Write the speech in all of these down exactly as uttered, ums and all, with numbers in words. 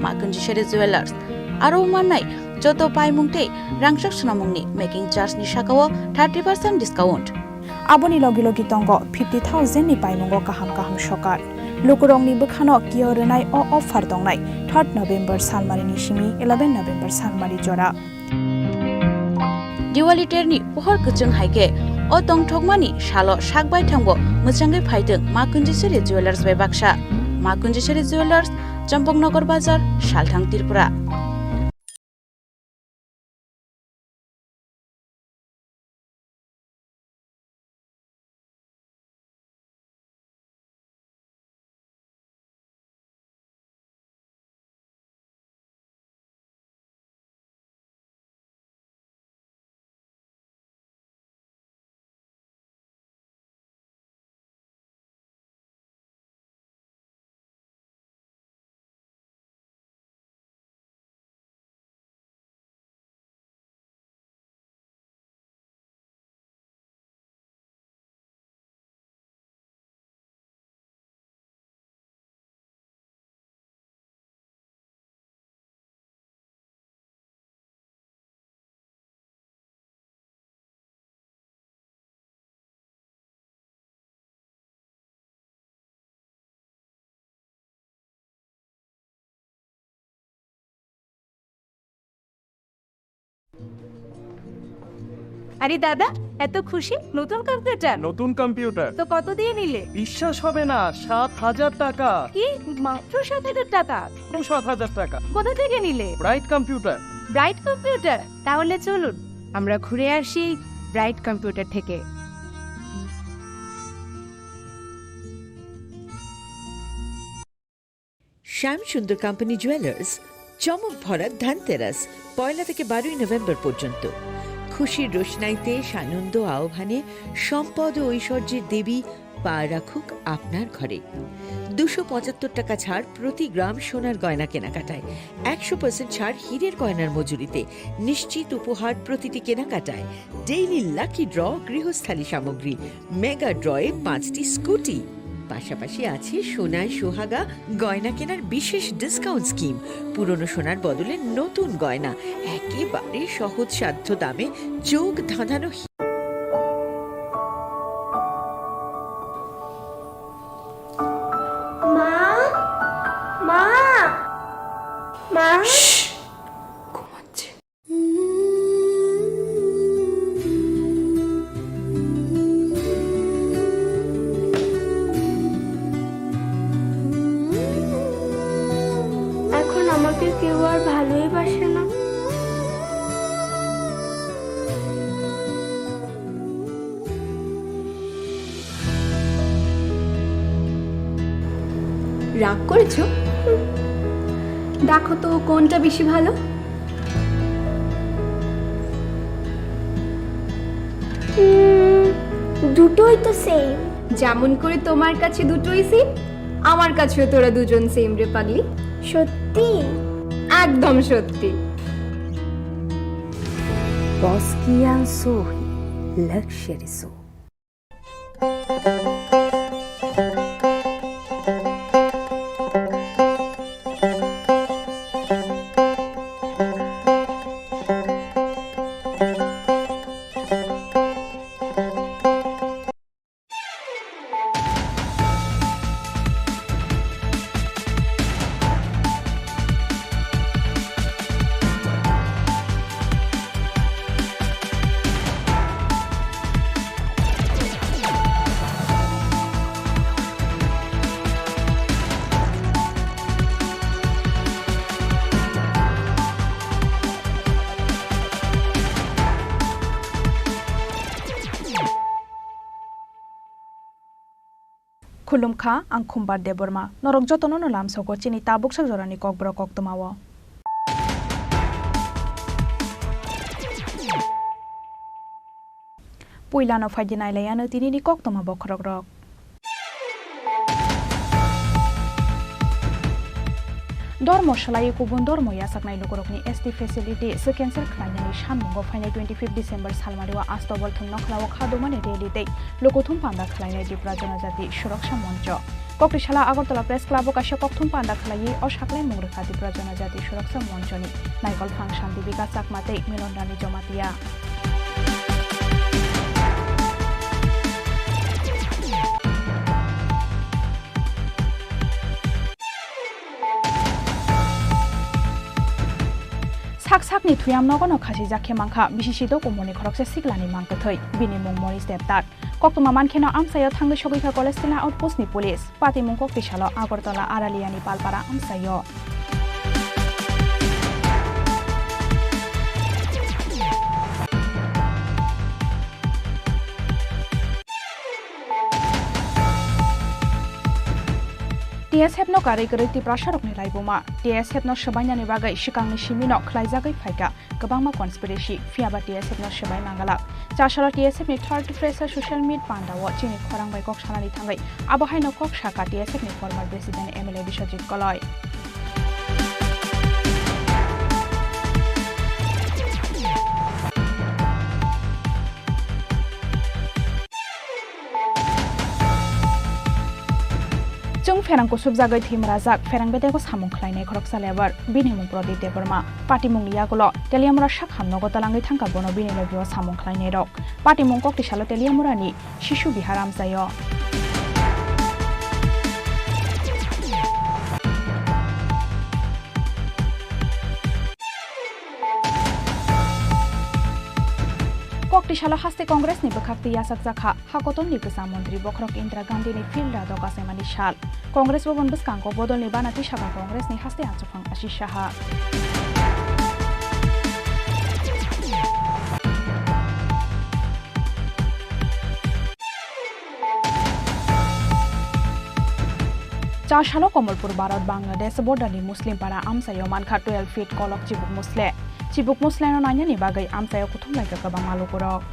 Makunjisari Jewellers. Aro mannai joto paimung tei rangchak swnamungni making charge ni sakao thirty percent discount. Aboni logi logi tongo fifty thousand ni paimungo kaham kaham sokar. Lukurokni bwkhano kiyo rwnai o offer tongnai third November salmarini simi eleven November salmari jora. Diwali terni pohor kwchwng hai khe o tongthokmani salo sak baithangbo mwchangwi phaitwng Makunjisari Jewellers bai baksa. Makunjisari Jewellers, Champaknagar Bazar, Salthang, Tripura. আরে দাদা, এত খুশি? নতুন কম্পিউটার? নতুন কম্পিউটার। তো কত দিয়ে নিলে? বিশ্বাস হবে না, সাত হাজার টাকা। কি? মাত্র সাত হাজার টাকা? মাত্র সাত হাজার টাকা। কোথা থেকে নিলে? Bright computer. Bright computer? তাহলে চলুন, আমরা ঘুরে আসি ব্রাইট কম্পিউটার থেকে। শ্যাম সুন্দর কোম্পানি জুয়েলার্স, চমক ভরা ধনতেরাস, পয়লা থেকে বারোই নভেম্বর পর্যন্ত। খুশির রোশনাইতে সানন্দ আহ্বানে সম্পদ ও ঐশ্বর্যের দেবী পা রাখুক আপনার ঘরে। দুশো পঁচাত্তর টাকা ছাড় প্রতি গ্রাম সোনার গয়না কেনাকাটায়, একশো পার্সেন্ট ছাড় হীরের গয়নার মজুরিতে, নিশ্চিত উপহার প্রতিটি কেনাকাটায়, ডেইলি লাকি ড্র, গৃহস্থালী সামগ্রী, মেগা ড্রয়ে পাঁচটি স্কুটি। পাশাপাশি আছে সোনায় সোহাগা গয়না কেনার বিশেষ ডিসকাউন্ট স্কিম। পুরনো সোনার বদলে নতুন গয়না, একেবারে সহজসাধ্য দামে চোখ ধাঁধানো। মা, মা, মা। ঘুমাচ্ছে। এখন আমাকে কেউ আর ভালোই বাসে না। রাগ করেছো? দেখো তো কোনটা বেশি ভালো। উম, দুটোই তো সেম। যেমন করে তোমার কাছে দুটোই সেম, আমার কাছেও তোরা দুজন সেম রে পাগলি। সত্যি? একদম সত্যি। Boskian Sohi Luxury Sohi. Khulumkha, ang Khumbar Debbarma. Norok jotono no lamsogo chini tabuksa jorani kokborok koktwmao. Puilano phaidi nailaiano tinini koktwma bokhorokrok. Dormo swlaiwi kubun dormo yachaknai lukurokni S T facility swkensel khlainani sammungo phainai twenty fifth December salmario Astobol thumno khlao khadumani rally tei lukuthum panda khlainai Tripura Jonojati Suroksha Moncho. Koktisalo Agartala Press Club o kaisa kokthum panda khlaiwi o saklaimung rwkha Tipra Jonojati Suraksa Monchoni naikol phang Shanti Bikas Chakma tei Milon Rani Jomatia. Sak sakni thuyam nogono khasijak khe mankha, bisi si dokumoni khoroksa siklani mang kwthwi, bini mung Moris Debdat. Koktwma mankheno amchaio thangwi sogwikha College Line Outpost ni police. Patimung koktisalo Agartala Araliani Palpara amchaio. T S F no karwi kwrwi Tiprasarokni laibuma. T S F no swbainani bagwi swkangni simino khlaijagwi phaikha kwbangma conspiracy, phiyaba T S F no swbai mangalak. Chasalo T S F ni third fresher social meet panda o chini khorang bai kok sanani thangwi abo haino kok sakha T S F ni former president M L A Biswajit Koloi. Chwng pherang kusubjagwi thwimrajak, pherang bedego samung khlainai khoroksa lebar, bini mung Pradip Debbarma. Patimungni yagulo Teliamura sakham nogo talangwi thangkha bono bini logio samung khlainairok. Patimung koktisalo Teliamurani Shishu Bihar amchaio. Koktisalo haste Congress ni bwkhak twi yachakjakha, ha kotorni kwcham montri bokhorok Indira Gandhi ni field rado kachaimani sal. Congress Bhavan bwskango bodolni bana tisakha Congress ni haste achuk Ashish Saha. Chasalo Komolpur Bharat Bangladesh border ni Muslim para amchaio mankha twelve feet kolok chibuk musle. Chibuk musle no nainani bagwi amchaio kuthum laikha kwbangma lukurok.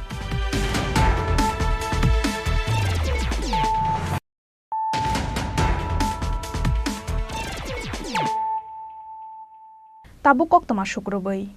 Tabuk koktwma sukrubwi.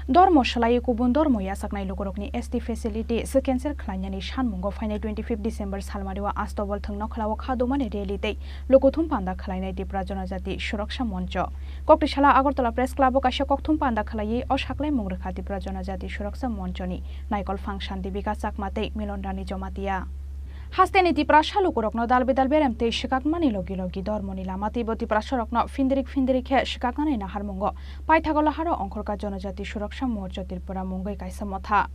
Dormo swlaiwi kubun dormo yachaknai lukurokni S T facility se cancel khlainani sanmungo phainai twenty fifth December salmario Astobol thwng nokhlao kha dumani rally tei lukuthum panda khlainai Tipra Jonojati Suraksa Moncho. Koktisala Agartala Press Club o kaisa kokthum panda khlaiwi o saklaimung rwkha Tipra Jonojati Suraksa Monchoni naikol phang Shanti Bikas Chakma tei Milon Rani Jomatia. Hasteni Tiprasa lukurokno dal bedal berem tei swkakmani logi logi dormoni lama teibo Tiprasarokno phindirik phindirik khe swkaknani naharmungo paithago laharo ongkhorkha Jonojati Suraksa Morcha Tripura mungwi kaisa motha.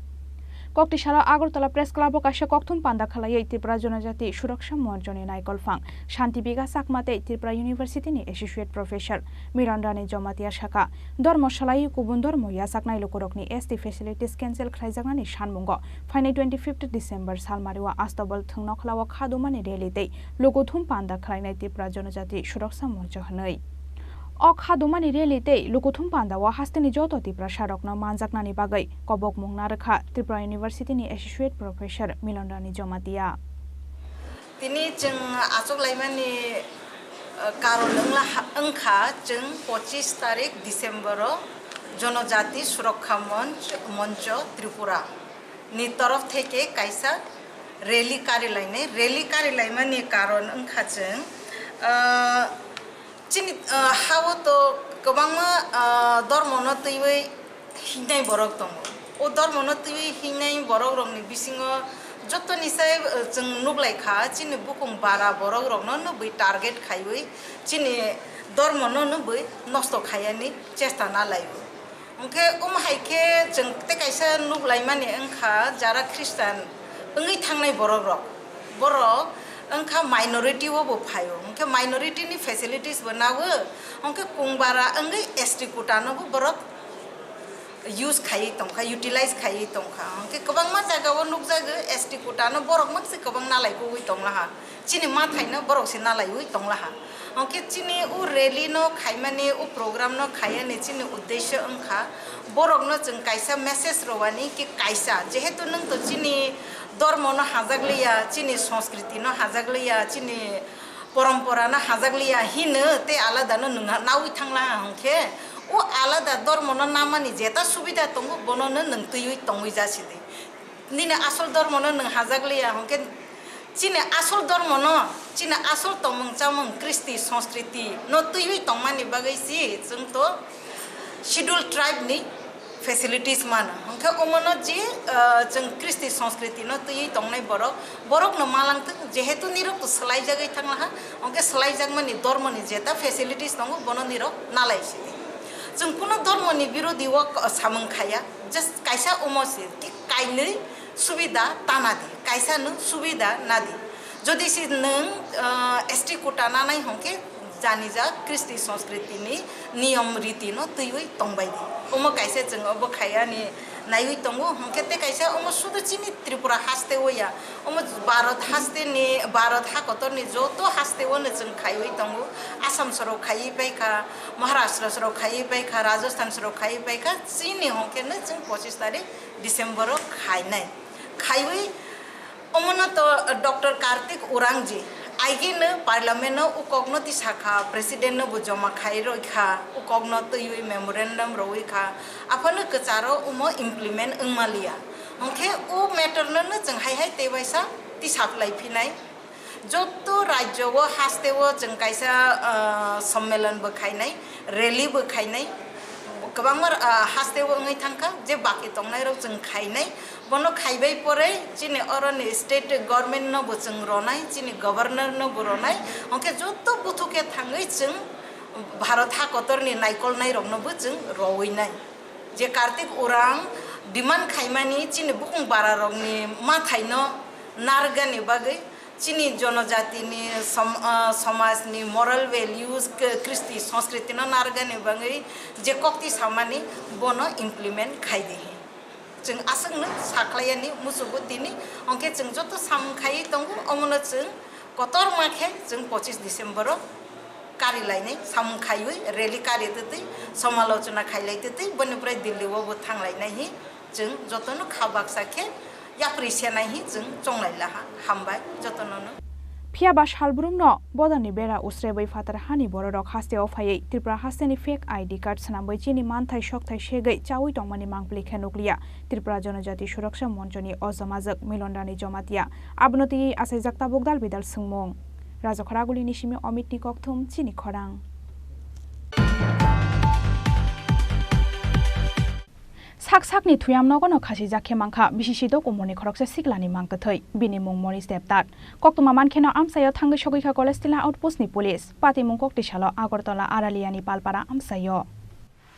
Koktisalo Agartala Press Club o kaisa kokthum panda khlaiwi Tripura Jonojati Suraksa Morchani naikol phang Shanti Bikas Chakma tei Tripura University ni Associate Professor Miran Rani Jomatia sakha, dormo swlaiwi kubun dormo yachaknai lukurokni S T facilities cancel khlaijaknani sanmungo phainai twenty fifth December salmario Astobol thwng nokhlao kha dumani rally tei lukuthum panda khlainai Tripura Jonojati Suraksa Morcha hwnwi. O kha dumani rally tei lukuthum panda o hasteni joto Tiprasarokno manjaknani bagwi kobokmung narwkha Tripura University ni Associate Professor Milan Rani Jomatia. Tini chwng achuk laimani, eh, karon wngla ha-, wngkha chwng pochis tarik December o Jonojati Surakha Monch, Moncho Tripura ni torof theke kaisa rally kari lainai. Rally kari laimani karon wngkha chwng, eh, chini, eh, ha-o to kwbangma, eh, dormono twiwi hingnai borok tongo. O dormono twiwi hingnai borokrokni bisingo jotoni sai, eh, chwng nuklaikha, chini bukung bara borokrokno nubui target khaiwi chini dormono nubui nosto khaiyani chesta nalaio. Hwnkhe omo hai khe chwng tei kaisa nuklaimani wngkha, jara Christian wngwi thangnai borokrok, borok wngkha minority o bo phaio, hwnkhe minority ni facilities bo nago, hwnkhe kungbara wngwi S T quota no bo borok use khaiwi tongkha, utilize khaiwi tongkha, hwnkhe kwbangma jaga o nukjago S T quota no borok makse kwbang nalai kugwi tonglaha. Chini mathaino borok se nalaiwi tonglaha. Hwnkhe chini o rally no khaimani, o program no khaiyani chini uddesyo wngkha, borokno chwng kaisa message rwani ki kaisa, jehetu nwng to chini dormo no hajakliya, chini sanskriti no hajakliya, chini porompora no hajakliya hino tei alada no nwng nawi thanglaha hwnkhe, o alada dormo no namani jeta subida tongo, bono no nwng twiwi tongwi jasidi. Nini asol dormo no nwng hajak liya, hwnkhe chini asol dormo no, chini asol tongmung chamung, kristi, sanskriti no twiwi tongmani bagwi si chwng to schedule tribe ni facilities mano. Hwnkhe omo no je, ah, chwng kristi, sanskriti no twiwi tongnai borok, borok no malangthwng, jehetu nirok to swlaijagwi thanglaha, hwnkhe swlaijakmani dormo ni jeta facilities tongo, bono nirok nalai sidi. Chwng kuno dormo ni birodi o samung khaya, just kaisa omo se, kainwi subida tana di, kaisa nwng subida na di. Jodi se nwng, ah, S T quota nanai hwnkhe janijak kristi sanskriti ni niyom riti no twiwi tongbai di. Omo kaisa chwng obo khayani naiwi tongo, hwnkhe tei kaisa omo sudu chini Tripura haste o ya, omo Bharat haste ni, Bharat hakotor ni joto haste o no chwng khaiwi tongo. Assam sorok khaiwi paikha, Maharashtra sorok khaiwi paikha, Rajasthan sorok khaiwi paikha, chini hwnkhe no chwng pochis tarik December o khainai. Khaiwi omono to Doctor Kartik Urangji aigeno parliament o ukokno tisakha, president no bo joma khai roikha, ukokno twiwi memorandum rowi kha, aphano kwcharo omo implement wngmaliya. Hwnkhe o matter no no chwng hai hai tei waisa tisaklai phinai. Joto rajyo o haste o chwng kaisa, ah, sommelon bo khainai, rally bo khainai, kwbangma, ah, haste o wngwi thangkha, je baki tongnai rok chwng khainai. Bono khaibai pore chini oroni state government no bo chwng ronai, chini governor no bo ronai, hwnkhe joto buthu khe thangwi chwng Bharat hakotor ni naikolnai rok no bo chwng rowinai. Je Kartik Urang demand khaimani chini bukung bara rok ni mathai no nargani bagwi, chini jonojatini som-, ah, somajni moral values, k-, kristi sanskriti no nargani bagwi je kokti samani bono implement khai di hi. Chwng aswkno sakhlaiyani muchungo tini, hwnkhe chwng joto samung khaiwi tongo, omono chwng kotorma khe chwng pochis December o kari lainai, samung khaiwi rally kari twtwi, somalochona khailai twtwi, boni pore Delhi o bo thanglainai hi chwng jotono kha baksa khe yapri senai hi chwng chonglai laha. Hambai jotono no. Phiya ba salbrumno bodolni bera usrebwi phatar hani bororok hasteo phaiwi Tripura hasteni fake I D card swnamwi chini manthai sokthai segwi chaui tongmani mangpili khe nukliya Tripura Jonojati Suraksha Monchoni o jomajwk Milon Rani Jomatia. Abono twiwi achaijak tabuk dal bidal swngmung. Rajakhor Agulini simi Omitni kokthum chini khorang. Sak sakni thuyam nogono khasijak khe mankha bisi sidok umorni khoroksa siklani mang kwthwi. Bini mung Monish Debnath. Koktwma mankheno amchaio thangwi sogwikha College Tila Outpost ni police. Patimung koktisalo Agartala Araliani Palpara amchaio.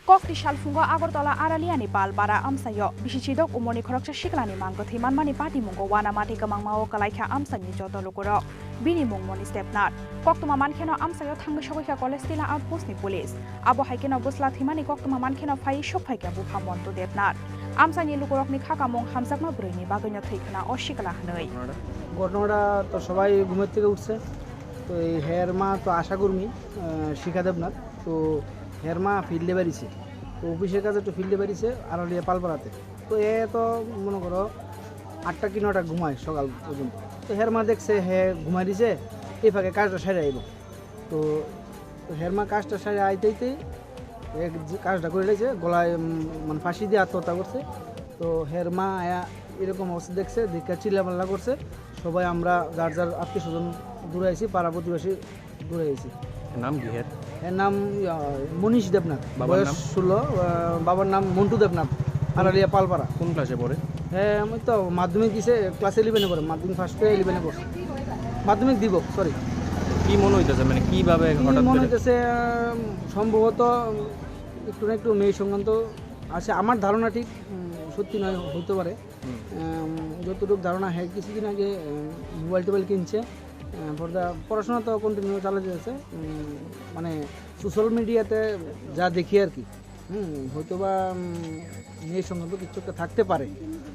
Koktisal phungo Agartala Araliani Palpara amchaio bisi sidok umorni khoroksa siklani mang kwthwi manmani patimungo uanamati kwmangmao kwlaikha amchaini joto lukurok. Bini mung Monish Debnath. Koktwma mankheno amchaio thangwi sogwikha College Tila Outpost ni police. Abo hai kheno bwsla thwimani koktwma mankheno phaiwi sukphaikha bupha Montu Debnath. Amchaini lukurokni kha kamung hamjakma bwrwini bagwino thwi khna o sikla hwnwi. ঘটনাটা তো সবাই ঘুমের থেকে উঠছে, তো এই হের মা তো আশা কর্মী, আহ, শিখা দেবনাথ, তো হের মা ফিল্ডে বেরিয়েছে, তো অফিসের কাছে একটু ফিল্ডে বেরিয়েছে আড়ালিয়া পালপাড়াতে। তো এ তো মনে করো আটটা কি নটা ঘুমায় সকাল পর্যন্ত। তো হের মা দেখছে হে ঘুমাই দিছে, এই ফাঁকে কাজটা সেরে আইব। তো, তো হের মা কাজটা সেরে আইতে আইতে এক যে কাজটা করে লাইছে, গলায়, উম, মানে ফাঁসি দিয়ে আত্মহত্যা করছে। তো হের মা আয়া এরকম অবস্থা দেখছে, দেখে চিল্লাপাল্লা করছে। সবাই আমরা যার যার আত্মীয় স্বজন দূরে আইছি, পাড়া প্রতিবেশী দূরে আইছি। নাম কি হের? এর নাম, ইয়া, মনীষ দেবনাথ, বাবার বয়স নাম? ষোলো, আহ, বাবার নাম মন্টু দেবনাথ, আড়ালিয়া পালপাড়া। কোন ক্লাসে পড়ে? হ্যাঁ, আমি তো মাধ্যমিক দিছে, ক্লাস ইলেভেনে পড়ে, মাধ্যমিক ফার্স্ট ইয়ার ইলেভেনে পড়ছে। মাধ্যমিক দিব, সরি। কি মনে হইতেছে, মানে, কিভাবে কি হঠাৎ মনে করে? হইতেছে, আহ, সম্ভবত একটু না একটু মেয়ে সংক্রান্ত আছে, আমার ধারণা ঠিক, উম, সত্যি নয়, হইতে পারে। হুম। উম, যতটুকু ধারণা হয়, কিছুদিন আগে, উম, মোবাইল টোবাইল কিনছে, আহ, পর্দা, পড়াশোনা তো কন্টিনিউ চালিয়ে যাচ্ছে, উম, মানে, সোশ্যাল মিডিয়াতে যা দেখি আর কি। হুম, হয়তো বা, উম, মেয়ে সংক্রান্ত কিছু একটা থাকতে পারে।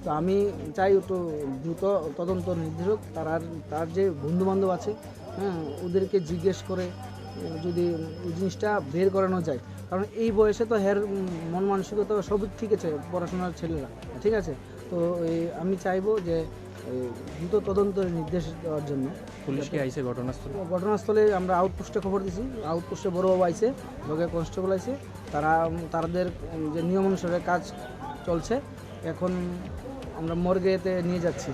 তো আমি চাই একটু দ্রুত তদন্ত নির্ধারক, তার আর, তার যে বন্ধু বান্ধব আছে, হ্যাঁ, ওদেরকে জিজ্ঞেস করে, উম, যদি ওই জিনিসটা বের করানো যায়। কারণ এই বয়সে তো হের, উম, মন মানসিকতা সবই ঠিক আছে, পড়াশোনার ছেলেরা, ঠিক আছে? তো এই আমি চাইবো যে, এই, দ্রুত তদন্তের নির্দেশ দেওয়ার জন্য। পুলিশ কি যাতে আইছে ঘটনাস্থলে? ঘটনাস্থলে আমরা আউটপোস্টে খবর দিছি, আউটপোস্টে বড়বাবু আইছে, লগে কনস্টেবল আইছে, তারা, উম, তাদের, উম, যে নিয়ম অনুসারে কাজ চলছে। এখন আমরা মর্গেতে নিয়ে যাচ্ছি।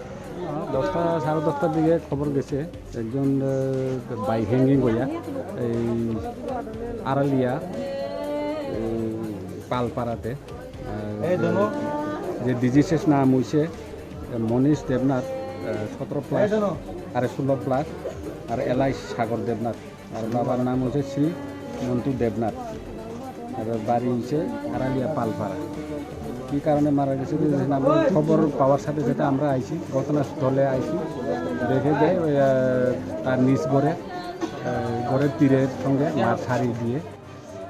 দশটা, সাড়ে দশটার দিকে খবর গেছে, একজন, আহ, বাই হ্যাঙ্গিং হইয়া এই আড়ালিয়া, এই পালপাড়াতে, আহ, যে, যে ডিজিজের নাম হইছে, আহ, মনীষ দেবনাথ, আহ, সতেরো প্লাস, আরে ষোলো প্লাস, আর এলআই সাগর দেবনাথ। আর বাবার নাম হচ্ছে শ্রী মন্টু দেবনাথ। আর বাড়ি হচ্ছে আড়ালিয়া পালপাড়া। কি কারণে মারা গেছে, কি হয়েছে না, আমরা খবর পাওয়ার সাথে সাথে আমরা আইছি, ঘটনাস্থলে আইছি, দেখে যে ওই, আহ, তার নিজ ঘরে, আহ, ঘরের তীরের সঙ্গে মাছ হারিয়ে দিয়ে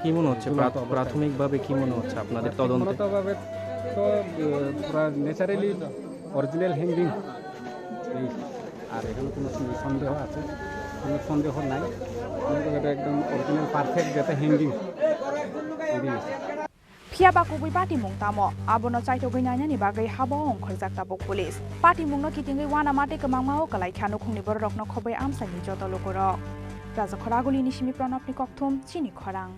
কি মনে হচ্ছে? ঝুলন্ত প্রাথ-, অবস্থায়। প্রাথমিকভাবে কি মনে হচ্ছে আপনাদের তদন্তে? প্রাথমিকভাবে তো, আহ, পুরা ন্যাচারালি অরিজিনাল হ্যাঙ্গিং। এই, আর এখানে কোনো সন্দেহ আছে? কোনো সন্দেহ নাই। কিন্তু এটা একদম অরিজিনাল পারফেক্ট যেটা hanging. Phiya ba kubui patimung tamo? Abono chaitogwi nainani bagwi habo ongkhorjak tabuk police. Patimungno kitingwi uanama tei kwmangma o kwlai kha nukhungni bororokno khobwi amchaini joto lukurok. Rajakhor Agulini simi Pranabni kokthum, chini khorang.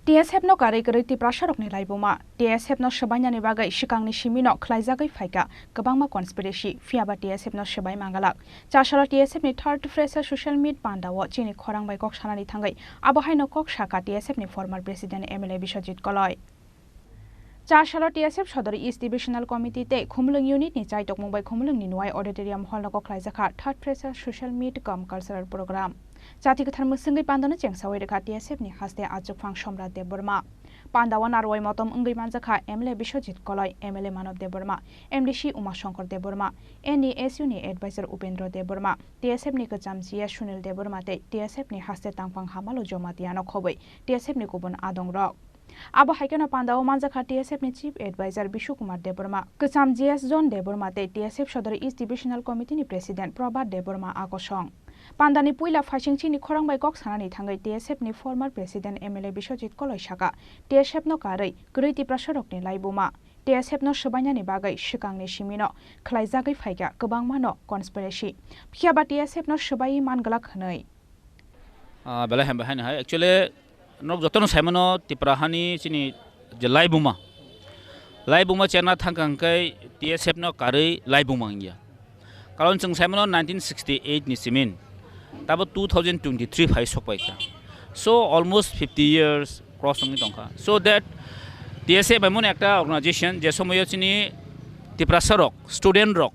T S F no karwi kwrwi Tiprasarokni laibuma. T S F no swbainani bagwi swkangni simino khwlaijagwi phaikha kwbangma conspiracy, phiyaba T S F no swbai mangalak. Chasalo T S F ni third Fresher Social Meet pandao chini khorang bai kok sanani thangwi abo haino kok sakha T S F ni former President M L A Biswajit Koloi. Chasalo T S F Sodor East Divisional Committee tei Khumulwng Unit ni chaitokmung bai Khumulwng ni Nuai Auditorium Hall no kok khlaijakha third Fresher Social Meet cum Cultural Program. Chati kwthar mwswngwi pandano chengsawi rwkha T S F ni haste achukphang Somrat Debbarma. Pandao narwai motom wngwi manjakha M L A Biswajit Koloi, M L A Manob Debbarma, M D C Uma Shankar Debbarma, N E S U ni Advisor Upendra Debbarma, T S F ni kwcham G S Sunil Debbarma tei T S F ni haste tangphang Hamalu Jamatia no khobwi T S F ni kubun adongrok. Abo hai kheno pandao manjakha T S F ni Chief Advisor Bishu Kumar Debbarma, kwcham G S John Debbarma tei T S F Sodor East Divisional Committee ni President Prabhat Debbarma a kosong. Pandani puila phaising chini khorang bai kok sanani thangwi T S F ni former President M L A Biswajit Koloi saka, T S F no karwi kwrwi Tiprasarokni laibuma, T S F no swbainani bagwi swkangni simino khwlaijagwi phaikha kwbangmano conspiracy, phiyaba T S F no swbaiwi manglak hwnwi. Ah, belai hambai haino hai. Actually, nok jotono saimano Tipra hani chini je laibuma. Laibuma cherna thangkha hwnkhe T S F no karwi laibuma wngya. Karon chwng saimano nineteen sixty-eight ni simin. Tabo two thousand twenty-three phai sokpaikha. So, almost fifty years cross wngwi tongkha. So that T S F emon ekta organization je somoyo chini Tiprasa rok, student rok,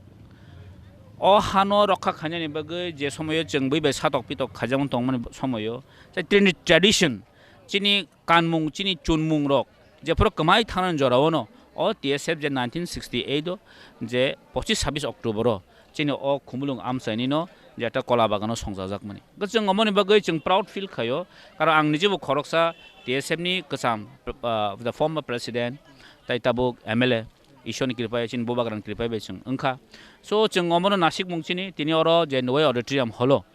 o hano rokha khainani bagwi je somoyo chwng bui bai satok pitok khaijakmani tongmani somoyo, tei chini tradition, chini kanmung, chini chunmung rok jephuru kwmai thangnani jorao no o T S F je nineteen sixty-eight o je pochis sabis October o chini o Khumulwng amchaini no je ekta kola bagano songchajakmani. Chwng omoni bagwi chwng proud feel khaio, karon ang nijebo khoroksa T S F ni kwcham, ah, the former president, tai tabuk M L A, Ishorni kripai, chini Bubagrani kripai bai chwng wngkha. So, chwng omono nasikmung chini, tini oro je Nuai Auditorium hall o,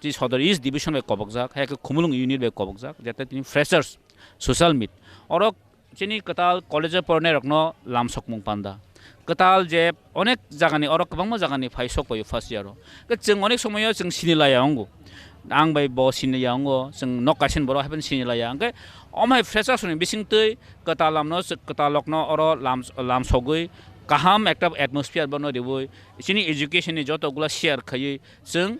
chini Sodor East Division bai kobokjak, hai khe Khumulwng Unit bai kobokjak, jeta tini freshers, social meet. Oro chini kwtal college o pornai rokno lamsokmung panda. Kwtal je onek jagani, oro kwbangma jagani phai sok paio first year o. Khe chwng onek somoyo chwng sini laya wngo. Ang bai bo sini ya wngo, chwng nok kaisa ni borok hai phano sini laya. Hwnkhe omo hai freshers ni bisingtwi kwtal lamno, kwtal rokno oro lam, lamsogwi kaham ekta atmosphere bono riwi chini education ni joto gula share khaiwi chwng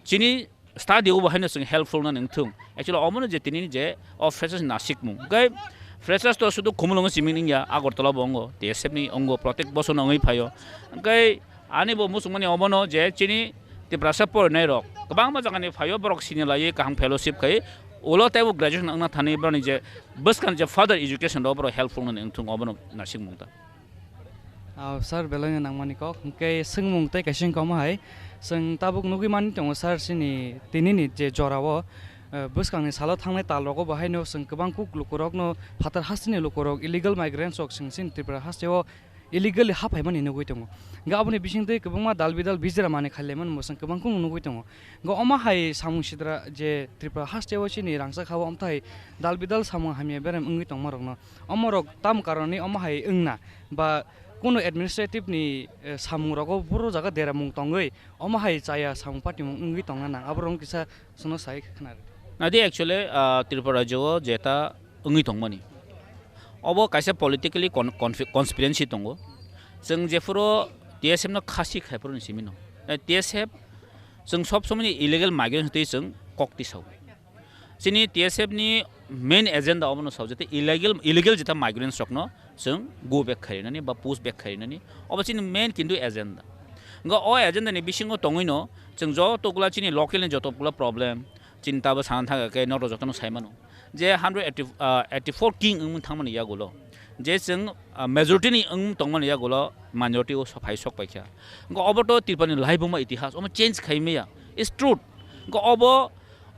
chini study o bo haino chwng helpful nani wngthung. Actually omono je tini je o freshers nasikmung. Hwnkhe freshers to sudu Khumulwngo simi wngya, Agartala bo wngo, T S F ni wngo, protek bosono wngwi phaio. Hwnkhe ani bo muchungmani omono je chini Tiprasa porinai rok kwbangma jagani phaio, borok sini laiwi kaham fellowship khai ulo teibo graduation wngna thani borokni je bwskang je further education rok borok helpful nani wngthung, obono nasikmung ta. Ah, sir, belai no nangmani kok. Hwnkhe swngmung tei kaisa wngkha omo hai. Chwng tabuk nugwi mani tongo, sir, chini tini ni je jora o, eh, bwskang ni salo thangnai tal rogo bo haino chwng kwbang kuk lukurok no phatar hasteni lukurok illegal migrants rok chwng chini Tripura haste o illegally ha phaimani nugwi tongo. Hwnkhe aboni bisingtwi kwbangma dal bidal bijra mani khailaimani bo chwng kwbang kuk nugwi tongo. Hwnkhe omo hai samung sidra je Tripura haste o chini rangchak ha o amthai dal bidal samung hamya berem wngwi tongma rokno omorok tamo karonwi omo hai wngna ba kunu administrative ni, eh, samung rogo boro jaga deramung tongwi omo hai chaya samung patimung wngwi tongna nang, aborok kisa chwngno sai khna rw. Nadi actually, ah, Tripura rajyo o jeta wngwi tongmani, Obo kaisa politically con-, confi-, conspiracy tongo. Chwng jephuru T S F no khasi khai phuru ni simi no. Eh, T S F chwng sob somoni illegal migrants twi chwng kok tisao. Chini T S F ni main agenda obono sao, jete illegal, illegal jeta migrants rokno chwng go back khainani ba push back khainani, obo chini main kintu agenda. Nga o agenda ni bisingo tongwino chwng joto gula chini local ni joto gula problem, chini tabo sana thangkha khe norok jotono sai mano je hundred eighty, ah, eighty four king wngmung thangmani yagulo, je chwng, ah, majority ni wngmung tongmani yagulo minority o phai sok paikha. Nga obo to Tripura ni laibuma itihas omo change khai maya, is truth. Nga obo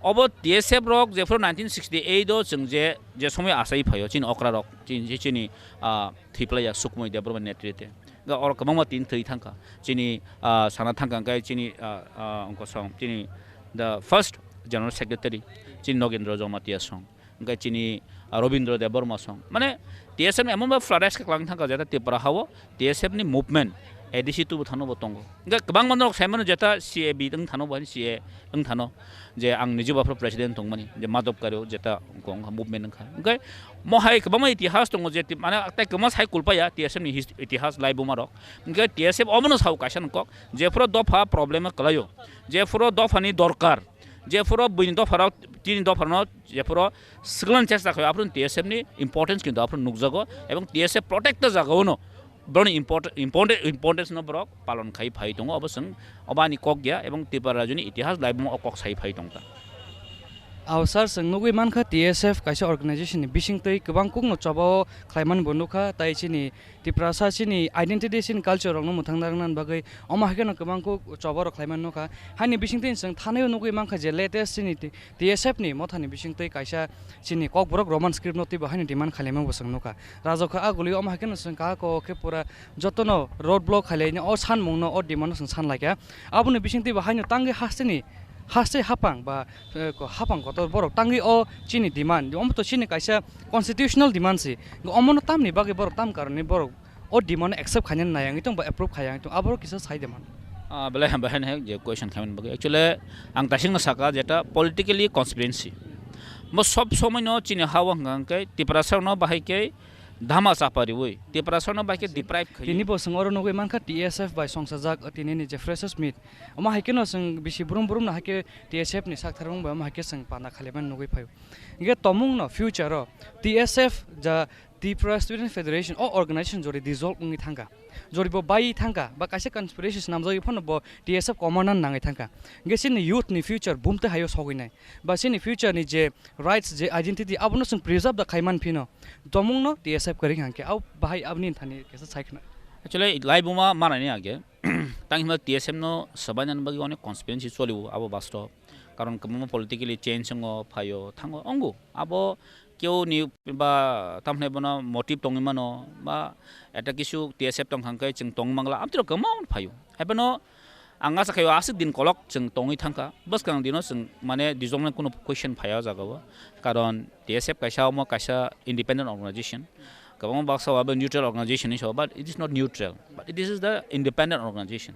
Obo T S F rok jephuru nineteen sixty eight o chwng je, je somoi achai phaio chini okra rok, chini, chini, ah, thwiplaiya Sukhmoy Debbarma netrite. Ga oro kwbangma tin thwi thangkha. Chini, ah, sana thangkha hwnkhe chini, ah, ah, wngkha song, chini the first general secretary, chini Nogendra Jamatia song. Hwnkhe chini, ah, Robindra Debbarma song. Mane T S F ni emon ba flourish khe kwlang thangkha jeta Tripura hao T S F ni movement A D C two bo thano bo tongo. Hwnkhe kwbangma norok sai mano jeta C A B wng thano bo, C A wng thano. Je ang niji bo aphuru president tongmani, je Madhav Karyo jeta wngkha movement wngkha. Hwnkhe mo hai kwbangma itihas tongo je ti-, mane tei kwma sai kulpaya T S F ni his-, itihas laibuma rok. Hwnkhe T S F obono sao kaisa nokok, jephuru dopha problem o kwlaio, jephuru dophani dorkar, jephuru buini dopharok, tini dopharno jephuru swklan chesta khaio, aphuru T S F ni importance kintu aphuru nukjago, ebong T S F protect jagao no borokni import-, import-, importance no borok palon khai phai tongo, obo chwng obo ani kok ya, ebong Tripura rajyoni itihas laibuma o kok sai phai tongta. Ao sir, chwng nugwi mankha T S F kaisa organization ni bisingtwi kwbang kokno choba o khlaimani bo nukha, tai chini Tiprasa chini identity, chini culture rokno mwthangna rwngna bagwi omo hai kheno kwbang kok choba rok khlaimani nukha. Haini bisingtwi chwng thanwi nugwi mankha je latest chini T-, T S F ni mothani bisingtwi kaisa chini kokborok Roman script no twibo haino demand khailaimango bo chwng nukha. Rajok kha aguli omo hai kheno chwng kahako khe pura jotono road block khailaini o sanmungno o demand no chwng sanlaikha. Aboni bisingtwi bo haino tangwi hasteni, haste hapang ba, eh, ko-, hapang kotor borok tangwi o chini demand, omo to chini kaisa constitutional demand si. Omono tamni bagwi borok tam karoni borok o demand no accept khainani nai wngwi tong ba approve khaiya wngwi tong, aborok kisa sai de man. Ah, belai hambai haino je question khaimani bagwi. Actually, ang daisingno saka jeta politically conspiracy. Bo sob somoi no chini ha o hwnkha hwnkhe Tiprasa no bahai khe dhama chapa riwi, Tiprasa no bahai khe deprive khaiwi. Tini bo chwng oro nugwi mankha T S F bai songsajak tini ni je freshers meet. Omo hai kheno chwng bisi brum brum no hai khe T S F ni sak tharmung bai omo hai khe chwng panda khailaimani nugwi phaio. Hingkhe tomung no future o T S F ja Tripura Student Federation o organization jori dissolve wngwi thangkha, jori bo bai thangkha, ba kaisa conspiracy swnamjagwi phano bo T S F commander nangwi thangkha. Hingkhe chini youth ni future bumtwi haio sogwi nai, ba chini future ni je rights, je identity, abono chwng preserve da khai man phino, tomung no T S F kwrwi hwnkhe, abo bahai aboni thani kaisa sai khna. Actually, laibuma manani age, tang hima T S F no swbainani bagwi onek conspiracy choli o, abo bastob. Karon kwbangma politically change wngo, phaio, thango, wngo. Abo keo ni ba tamhne bono motive tongwi mano, ba eta kisu T S F tong kha hwnkhe chwng tongwi mangla, amtwrok kwbangma phaio. Haiphano ang asa khaio aswk din kolok chwng tongwi thangkha. Bwskang dino chwng mane dissolve ni kunu question phaiya o jaga o. Karon T S F kaisa omo kaisa independent organization. Kwbangma baksa o abo neutral organization hinwi sao, but it is not neutral. But it is the independent organization.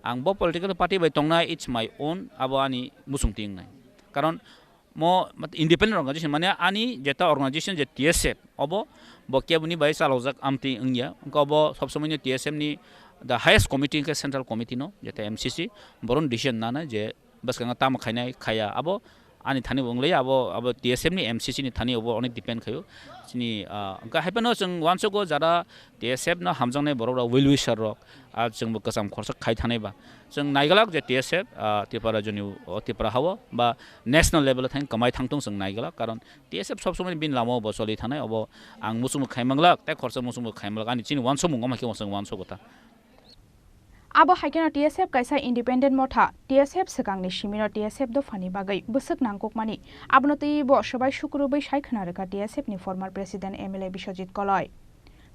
Ang bo political party bai tongnai, it's my own, abo ani muchung ti wngnai. Karon mo independent organization, mane ani jeta organization je T S F, obo bo keboni bai chalokjak amtwi wngya. Wngkha obo sob somoi no T S F ni the highest committee wngkha central committee no, jeta M C C, boron decision nana je bwskango tamo khainai khaya, abo ani thani bo wnglaia, abo, abo T S F ni M C C ni thani obo onek depend khaio. Chini, ah, wngkha haiphano chwng uansugo jara T S F no hamjaknai borok rok, well wisher rok, ah, chwngbo kwcham khorsa khai thanai ba. Chwng naiglak je T S F, ah, Tripura rajyoni, o Tripura hao ba national level o thang kwmai thangthung chwng naiglak, karon T S F sob somoi bini lama o bo choli thanai, obo ang muchungbo khai manglak, tei khorsa muchungbo khai manglak, ani chini uansukmung omo khe chwng uansugo ta. Abo hai kheno T S F kaisa independent motha, T S F swkangni simino T S F dophani bagwi bwswk nangkukmani, abono twibo swbai sukurubwi sai khna rwkha T S F ni former president M L A Biswajit Koloi.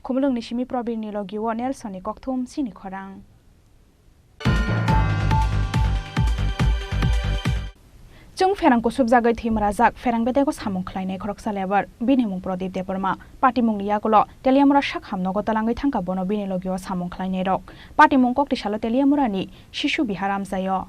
Khumulwngni simi Probir ni logi o Nelson ni kokthum chini khorang. Chwng pherang kusubjagwi thwimrajak, pherang bedego samung khlainai khoroksa lebar, bini mung Pradip Debbarma. Patimungni yagulo Teliamura sak hamnogo talangwi thangkha bono bini logio samung khlainairok. Patimung koktisalo Teliamurani Shishu Bihar amchaio.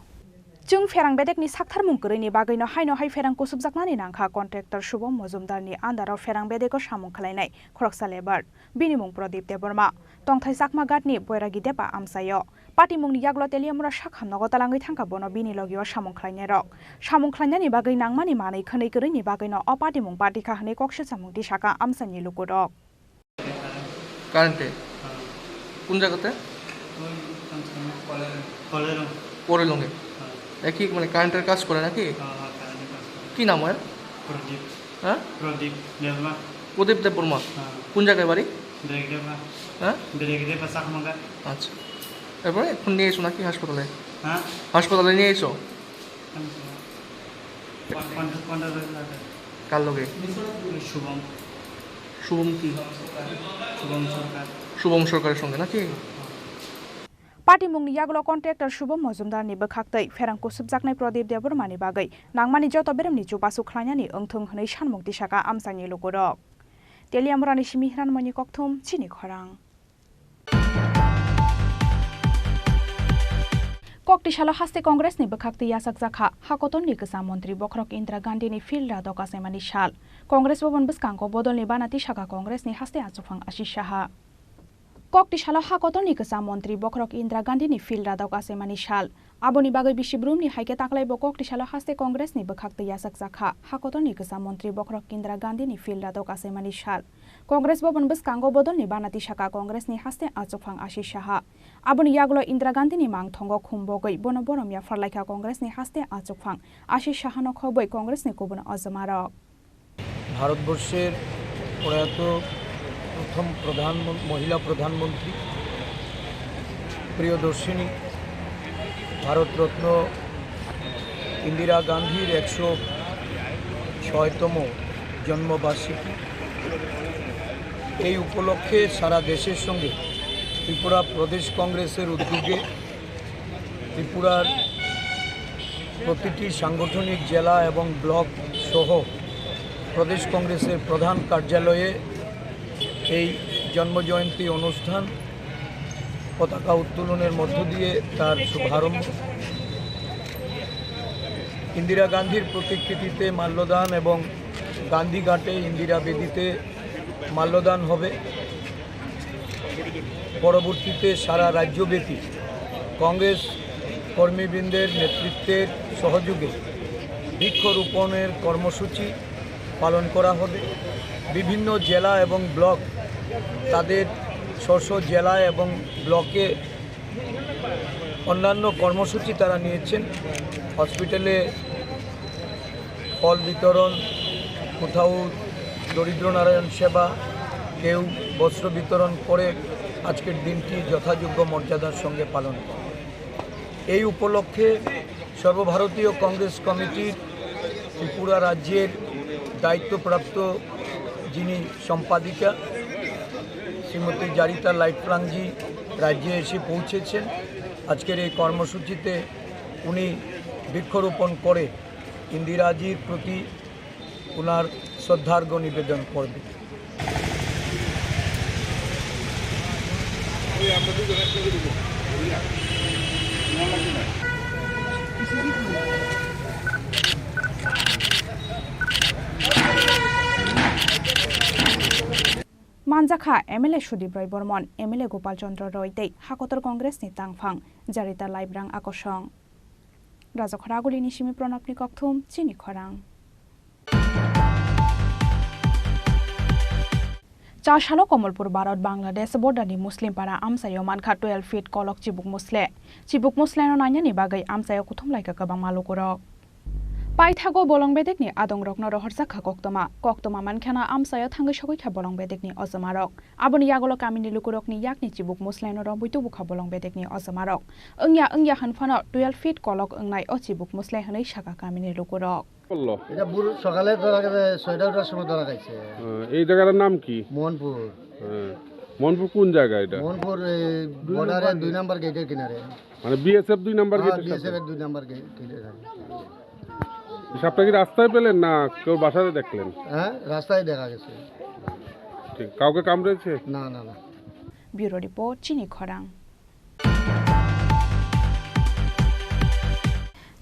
Chwng pherang bedekni saktharmung kwrwini bagwino haino hai pherang kusubjaknani nangkha contractor Shubham Mojumdarni under-o pherang bedego samung khlainai khoroksa labour, bini mung Pradip Debbarma. Tongthai Chakmaghatni Boiragi Depa amchaio. Patimungni yagulo Teliamura sakhamnogo talangwi thangkha bono bini logio samung khlainairok. Samung khlainani bagwi nangmani manwi khwnwi kwrwini bagwino o patimung patikha hwnwi kok swchamung tisakha amchaini lukurok. কারেন্টে? হ্যাঁ। কোন জায়গাতে? ওই, আচ্ছা, কলের, কলের। কলের লগে? হ্যাঁ। একই মানে কারেন্টের কাজ করে নাকি? হ্যাঁ, হ্যাঁ, কারেন্টের কাজ করে। কি নাম ওর? প্রদীপ। হ্যাঁ? প্রদীপ দেববর্মা। প্রদীপ দেববর্মা? হ্যাঁ। কোন জায়গায় বাড়ি? ব্রেক দেবা। হ্যাঁ? ব্রেক দেবা, চাকমাঘাট। আচ্ছা। এরপরে এখন নিয়ে এসো নাকি হাসপাতালে? হ্যাঁ? হাসপাতালে নিয়ে এসো। কার লগে? শুভম। শুভম কি? শুভম সরকার। শুভম সরকারের সঙ্গে নাকি? Patimungni yagulo contractor Shubham Mojumdarni bwkhaktwi pherang kusubjaknai Pradip Debbarmani bagwi nangmani joto beremni chubachu khlainani wngthung hwnwi sanmung tisakha amchaini lukurok. Teliamurani simi Hiranmoyni Kokthum, Chini Khorang. Koktisalo haste Congressni bwkhaktwi yachakjakha, hakotorni kwcham montri bokhorok Indira Gandhini field radok achaimani sal. Congress Bhavan bwskango bodolni bana tisakha Congressni haste achukphang Ashish Saha. Koktisalo hakotorni kwcham montri bokhorok Indira Gandhini field radok achaimani sal. Aboni bagwi bisi brumni hai khe taklaibo Koktisalo haste Congressni bwkhaktwi yachakjakha, hakotorni kwcham montri bokhorok Indira Gandhini field radok achaimani sal. Congress Bhavan bwskango bodolni bana tisakha Congressni haste achukphang Ashish Saha. Aboni yagulo Indira Gandhini mangthongo khum bogwi bono borom yapharlaikha Congressni haste achukphang Ashish Sahano khobwi Congressni kubun ojomarok. ভারতবর্ষের প্রয়াত প্রথম প্রধান, মহিলা প্রধানমন্ত্রী প্রিয়দর্শিনী ভারতরত্ন ইন্দিরা গান্ধীর একশো ছয়তম জন্মবার্ষিকী। এই উপলক্ষে সারা দেশের সঙ্গে ত্রিপুরা প্রদেশ কংগ্রেসের উদ্যোগে ত্রিপুরার প্রতিটি সাংগঠনিক জেলা এবং ব্লক সহ প্রদেশ কংগ্রেসের প্রধান কার্যালয়ে এই জন্মজয়ন্তী অনুষ্ঠান পতাকা উত্তোলনের মধ্য দিয়ে তার শুভারম্ভ। ইন্দিরা গান্ধীর প্রতিকৃতিতে মাল্যদান এবং গান্ধীঘাটে ইন্দিরা বেদিতে মাল্যদান হবে। পরবর্তীতে সারা রাজ্যব্যাপী কংগ্রেস কর্মীবৃন্দের নেতৃত্বের সহযোগে বৃক্ষরোপণের কর্মসূচি পালন করা হবে। বিভিন্ন জেলা এবং ব্লক তাদের স্ব স্ব জেলা এবং ব্লকে অন্যান্য কর্মসূচি তারা নিয়েছেন। হসপিটালে ফল বিতরণ, কোথাও দরিদ্র নারায়ণ সেবা, কেউ বস্ত্র বিতরণ করে আজকের দিনটি যথাযোগ্য মর্যাদার সঙ্গে পালন করে। এই উপলক্ষে সর্বভারতীয় কংগ্রেস কমিটির ত্রিপুরা রাজ্যের দায়িত্বপ্রাপ্ত যিনি সম্পাদিকা শ্রীমতী জারিতা লাইটফ্রাংজি রাজ্যে এসে পৌঁছেছেন। আজকের এই কর্মসূচিতে উনি বৃক্ষরোপণ করে ইন্দিরাজির প্রতি ওনার শ্রদ্ধার্ঘ্য নিবেদন করবেন। Manjakha M L A Sudip Roy Bormon, M L A Gopal Chandra Roy tei Hakotor Congress ni tangphang Jarita Laibrang Akosong. Rajakhara Agulini simi Pranabni Kokthum, Chini Khorang. Chasalo Komolpur Bharat Bangladesh border ni Muslim para amchaio mankha twelve feet kolok chibuk musle. Chibuk musle no nainani bagwi amchaio kuthum laikha kwbangma lukurok. Paithago bolong bedekni adongrokno rohorjakha koktwma. Koktwma mankheno amchaio thangwi sogwikha bolong bedekni ojomarok. Aboni yagulo kamini lukurokni yakni chibuk musleno romwi tubukha bolong bedekni ojomarok. Wngya wngya hwnphano twelve feet kolok wngnai o chibuk musle hwnwi sakha kamini lukurok. বললো। এটা ভোর সকালে ধরা গেছে, ছয়টা ওঠার সময় ধরা খাইছে। হ্যাঁ, এই জায়গাটার নাম কি? মোহনপুর। হ্যাঁ। মোহনপুর কোন জায়গা এটা? মোহনপুর, এই, দুই বর্ডারের নম্বর দুই গেট। নম্বর গেটের কিনারে। মানে বিএসএফ দুই নম্বর হ্যাঁ, গেটের সাথে? বিএসএফ এর দুই নম্বর গেট, গেটের সামনে। সাপটা কি রাস্তায় পেলেন না কেউ বাসাতে দেখলেন? হ্যাঁ, রাস্তায় দেখা গেছে। ঠিক, কাউকে কামড়েছে? না, না, না। Bureau Report, Chini Khorang.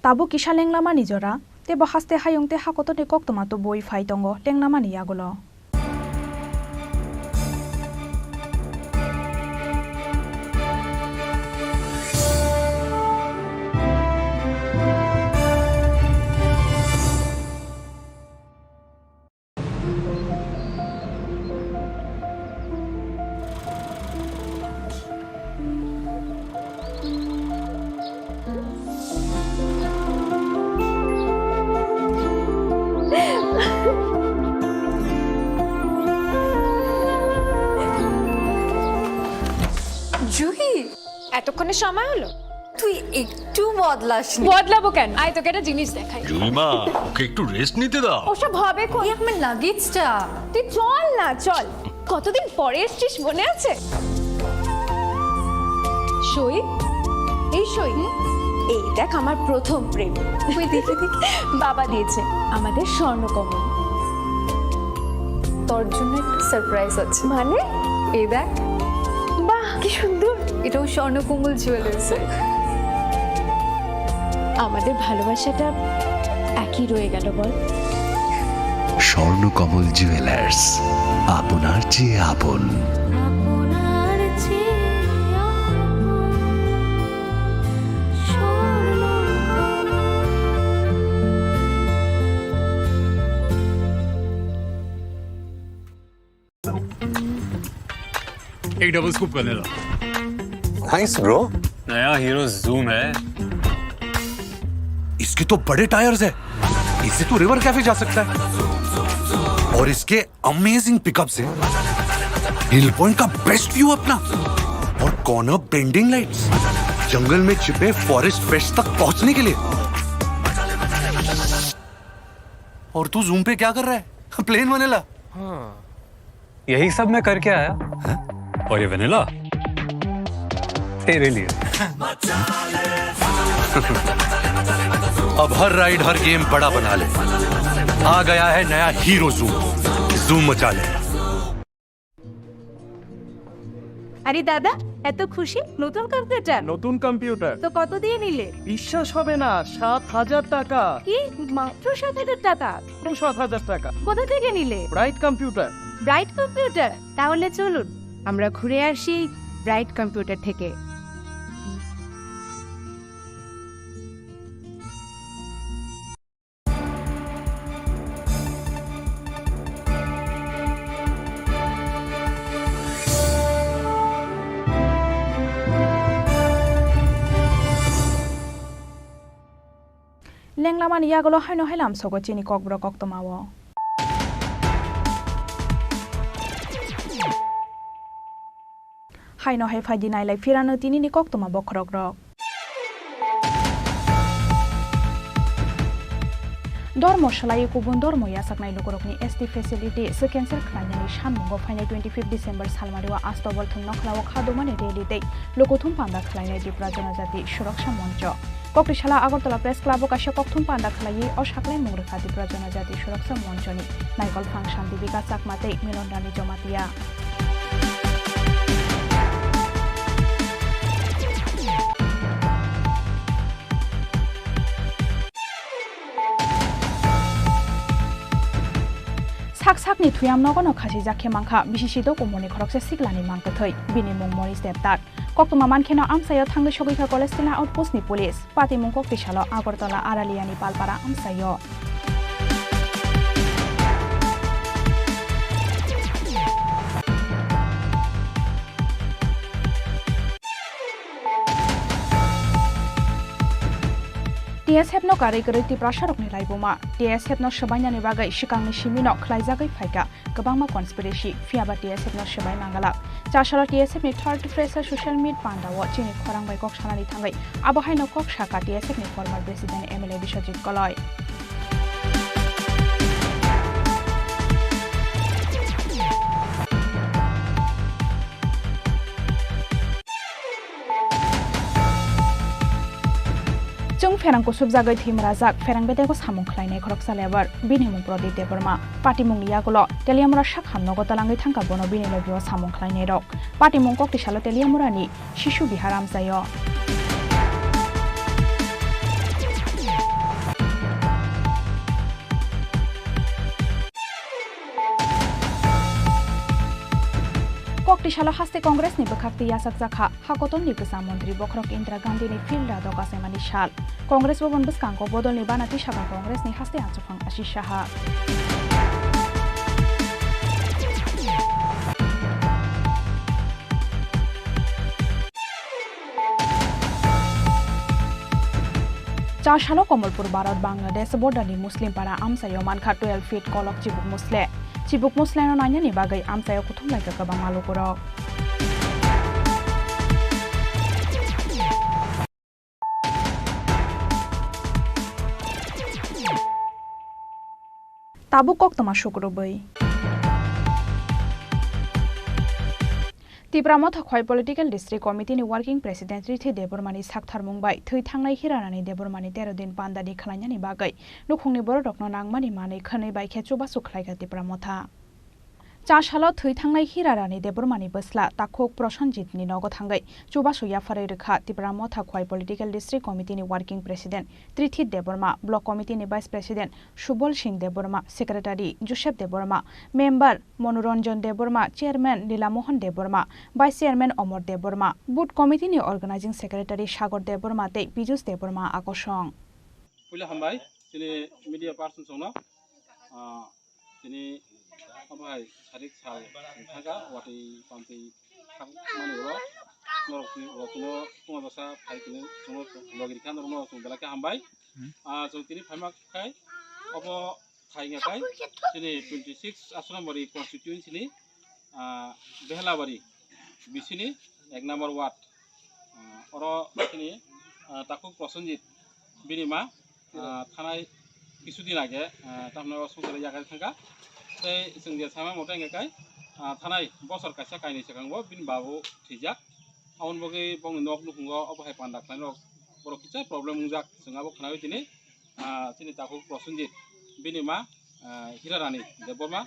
Tabuk kisa lenglamani jora, tei bo haste hayung tei hakotorni koktwma tubui phai tongo lenglamani yagulo. Juhi, এতক্ষণে সময় হলো? তুই একটু বদলাসনি। বদলাবো কেন? আয়, তোকে একটা জিনিস দেখাই। জুইমা, ওকে একটু রেস্ট নিতে দাও। ওসব হবে কোন? এই আমার লাগেজটা। তুই চল না, চল। কতদিন পরে এসছিস, মনে আছে? সই, এই সই, এই দেখ আমার প্রথম প্রেম। তুই দেখে দেখে বাবা দিয়েছে আমাদের স্বর্ণকমল। তোর জন্য একটা সারপ্রাইজ আছে। মানে? এই দেখ। বাহ, কি সুন্দর। এটাও স্বর্ণকমল জুয়েলার্সের। আমাদের ভালোবাসাটা একই রয়ে গেল, বল? স্বর্ণকমল জুয়েলার্স, আপনার চেয়ে আপন। एक double scoop vanilla. Thanks bro. नया हीरो जूम है। इसके तो बड़े टायर्स है, इससे तो रिवर कैफे जा सकता है। और इसके अमेजिंग पिकअप्स है, हिल पॉइंट का बेस्ट व्यू अपना, और कॉर्नर बेंडिंग लाइट्स, जंगल में छिपे फॉरेस्ट पेट्स तक पहुंचने के लिए। और तू जूम पे क्या कर रहा है? Plane vanilla. हाँ। यही सब मैं करके आया। हैं? और ये वनीला तेरे लिए। अब हर राइड, हर गेम बड़ा बना ले। आ गया है नया हीरो जूम। जूम मचा ले। আরে দাদা, এত খুশি? নতুন কম্পিউটার? নতুন কম্পিউটার। তো কত দিয়ে নিলে? বিশ্বাস হবে না, সাত হাজার টাকা। কি? মাত্র সাত হাজার টাকা? মাত্র সাত হাজার টাকা। কোথা থেকে নিলে? Bright computer. Bright computer? তাহলে চলুন, আমরা ঘুরে আসি ব্রাইট কম্পিউটার থেকে। Lenglamani yagulo haino hai lamsogo chini kokborok koktwmao. Haino hai phaidi nailai phirano tinini koktwma bokhorokrok. Dormo swlaiwi kubun dormo yachaknai lukurokni S T facility se cancel khlainani sammungo phainai twenty fifth December salmario Astobol thwng nokhlao kha dumani rally tei lukuthum panda khlainai Tripura Jonojati Suraksa Moncho. Koktisala Agartala Press Club o kaisa kokthum panda khlaiwi o saklaimung rwkha Tripura Jonojati Suraksa Monchoni Naikol Phang Shanti Bika Chakma tei Milan Rani Jomatia. Sak sakni thuyam nogo no khasijak khe mankha, bisi sidok umorni khoroksa siklani mangkwthwi, bini mung Monish Debdat. Koktwma mankheno amchaio thangwi sogwikha College Tila Outpost ni police. Patimung koktisalo Agartala Araliani Palpara amchaio. T S F no karwi kwrwi Tiprasarokni laibuma. T S F no swbainani bagwi swkangni simino khwlaijagwi phaikha kwbangma conspiracy, phiyaba T S F no swbai mangalak. Chasalo T S F ni third fresher social meet panda o chini khorang bai kok sanani thangwi abo haino kok saka T S F ni former president M L A Biswajit Koloi. Chwng pherang kusubjagwi thwimrajak, pherang bedego samung khlainai khoroksa lebar, bini mung Pradip Debbarma. Patimungni yagulo Teliamura sak hamnogo talangwi thangkha bono bini logio samung khlainairok. Patimung koktisalo Teliamurani Shishu Bihar amchaio. Salo haste Congress ni bwkhak twi yachakjakha, ha kotorni kwcham montri bokhorok Indira Gandhi ni field rado kachaimani sal. Congress bobon bwskango bodolni bana tisakha Congress ni haste achuk Asi Saha. Chasalo Komolpur Bharat Bangladesh border ni Muslim para amchaio mankha twelve feet kolok chibuk musle. Chibuk musle no nainani bagwi amchaio kuthum laikha kwbangma lukurok. Tabuk koktwma sukrubwi. Tipra Motha Khwai Political District Committee ni Working President Rithi Debbarma ni saktharmung bai thwi thangnai Hirarani Debbarma ni tero din panda ni khwlainani bagwi nukhungni bororokno nangmani manwi khwnwi bai khe chubachu khlaikha Tipra Motha. Chasalo thwi thangnai Hirarani Debbarmani bwsla takhuk Prosenjit ni nogo thangwi chubachu yapharwi rwkha Tipra Motha Khwai Political District Committee ni Working President Trithi Debbarma, Block Committee ni Vice President Subol Singh Debbarma, Secretary Joseph Debbarma, Member Monoranjan Debbarma, Chairman Lila Mohan Debbarma, Vice Chairman Omor Debbarma, Booth Committee ni Organizing Secretary Sagor Debbarma tei Pijus Debbarma a kosong. Puila hambai chini media person songno, ah, Tini obo hai sarik sal wng thangkha, watwi pamtwi thangmani ulo norokni ulo chwngno tungma bwsa phai tini chwngno logi rikha, norokno chwng belai khe hambai. Hmm. Ah, chwng tini phaima khai obo thai wngya khai chini twenty six Asrambari constituency ni, ah, Behlabari bisini ek number ward. Ah, oro chini, ah, takhuk Prosenjit bini ma, ah, thanai kisu din age, ah, tamno songchar yakarwi thangkha. Tei chwng je sama mote hwnkhe kai, ah, thanai bosor kaisa kainwi swkango bini babu thwijak. Aboni bagwi bongni nok nukhungo obo hai panda khlainai rok borok kisa problem wngjak, chwng abo khnawi tini, ah, chini takhuk Prosenjit bini ma, ah, Hirarani Debbarma,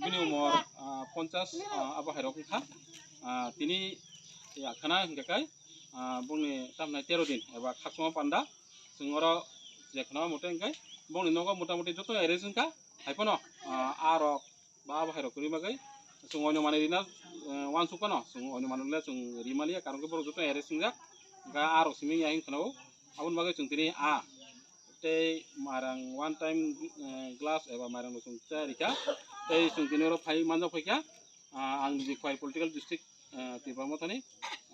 bini umor, ah, ponchas, ah, abo hai rok wngkha. Ah, tini ya khana hwnkhe kai, ah, bongni tamnai tero din eba khakchangma panda. Chwng oro je khana mote hwnkhe bongni nogo mota moti joto arrange wngkha. Haiphano, ah, a rok ba abo hai rok kwrwi bagwi chwng oino manwi rina, eh, uansuk phano chwng oino manwi rina chwng ri maliya, karon khe borok joto arrange wngjak. Hwnkhe a rok simi ya hwn khana o. Aboni bagwi chwng tini a tei mairang one time, eh, glass eba mairang rok chwng cha rikha. Tei chwng tini oro phai manjak phaikha, ah, ang niji Khwai Political District, eh, Tipra Mothani,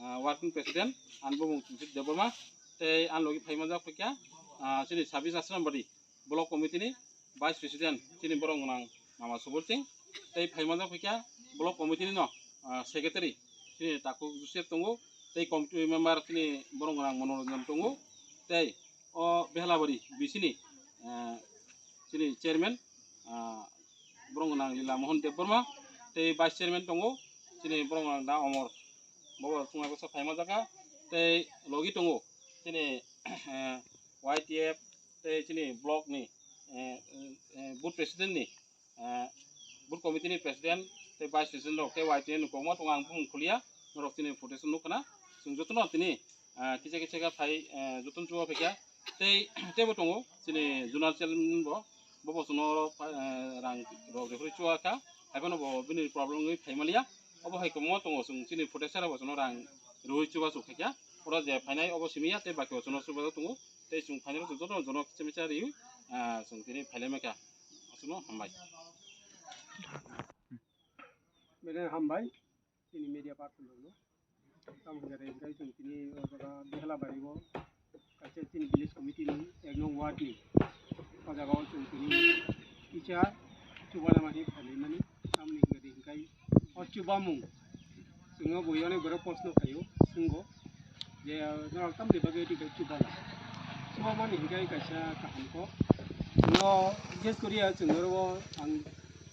ah, Working President, ani bumung Joseph Debbarma, tei ani logi phai manjak phaikha, ah, chini Sabis Asrambari Block Committee ni Vice President, chini borok gwnang Mama Subol Singh, tei phai manjak phaikha Block Committee ni no, ah, Secretary, chini takhuk Joseph tongo, tei committee member chini borok gwnang Monoranjan tongo, tei o Behlabari bisini, eh, chini chairman, ah, borok gwnang Lila Mohan Debbarma, tei vice chairman tongo, chini borok gwnang da Omor, bobo chwngno bwsa phaima jaka, tei logi tongo, chini, eh, Y T F, tei chini block ni, eh, eh, booth president ni, eh, booth committee ni president tei vice president rok tei Y T N ni kwbangma tongo, ang bumung khuliya, norok chini footage nukha na, chwng jotono tini, ah, kisa kisa khe phai, eh, jotono chuba phaikha tei teibo tongo chini zonal chairman bo, bo bo chwngno oro, eh, rang rok rephri chuba kha, haiphano bo bini problem wngwi phai maliya, obo hai kwbangma tongo, chwng chini footage sara bo chwngno rang rwui chuba chuk khaikha, oro je phainai obo simi ya tei baki bo chwngno chuba tongo. Tei chwng phainai rok jotono jono kicha micha riwi, ah, chwng tini phailai mankha. Aswkno hambai. Bede hambai, chini media person rokno. Tamo hwnkhe tei chwng tini o jaga Behlabari o kaisa chini village committee ni ek nong ward ni o jaga o chwng tini kisa chuba lama khe phailai mani. Tamoni hwnkhe tei hwnkhe o chubamung Chwngno bo yoni borok proshno khaio, swngo je, norok tamni bagwi tei chubala? Chubamani hinkhe kaisa kaham kok. Chwngno bises koriya chwng oro ang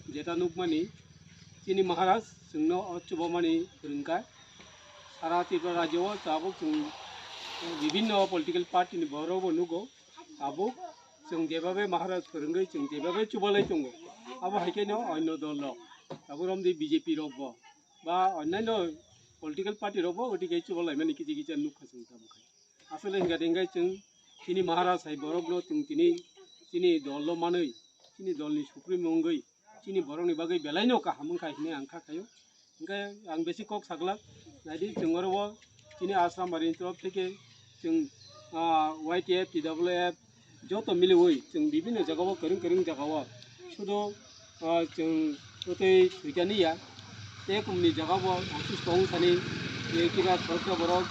jeta nukmani, chini Maharaj chwngno o chubamani phwrwngkha. Sara Tripura rajyo o tabuk chwng bibhinno political party ni borok bo nugo. Tabuk chwng jebabe Maharaj phwrwngwi chwng jebabe chubalai tongo, abo hai kheno onno dol rok, tabuk romdi B J P rok bo ba onnaino political party rok bo oti khe chubalaimani kisa kisa nukha chwng tabuk hai. Asole hwnkha hwnkhe chwng chini Maharaj hai borokno chwng tini chini dol no manwi, chini dol ni supremo wngwi, chini borok ni bagwi belai no kaham wngkha hinwi ang kha khaio. Hingke ang besi kok saglak, naidi chwng oro o chini Asrambari ni torof theke chwng, ah, Y T F, T W F joto miliwi chwng bibinno jaga o kwrwng kwrwng jaga o sudu, ah, chwng twtwi thwikani ya. Tei kumni jaga bo office tong thani, tei kiba khoroksa borok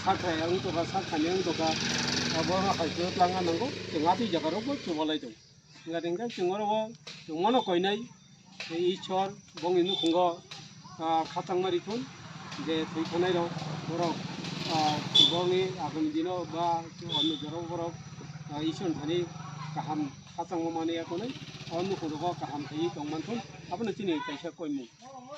sakha wng tongkha, sakhani wng tongkha, ah, borok hai kwrwk langna nango, chwng atwi jaga rok bo chubalai tongo. Hingkha hingkhe chwng oro o chwng mano koinai, tei Ishwar bongni nukhungo, ah, khachangma rithun, je thwi thanai rok borok, ah, bongni agami dino ba onno jorao borok, ah, Ishwar thani kaham khachangma manwi ya konai, o nukhung rogo kaham khaiwi tong manthun, abono chini kaisa koimung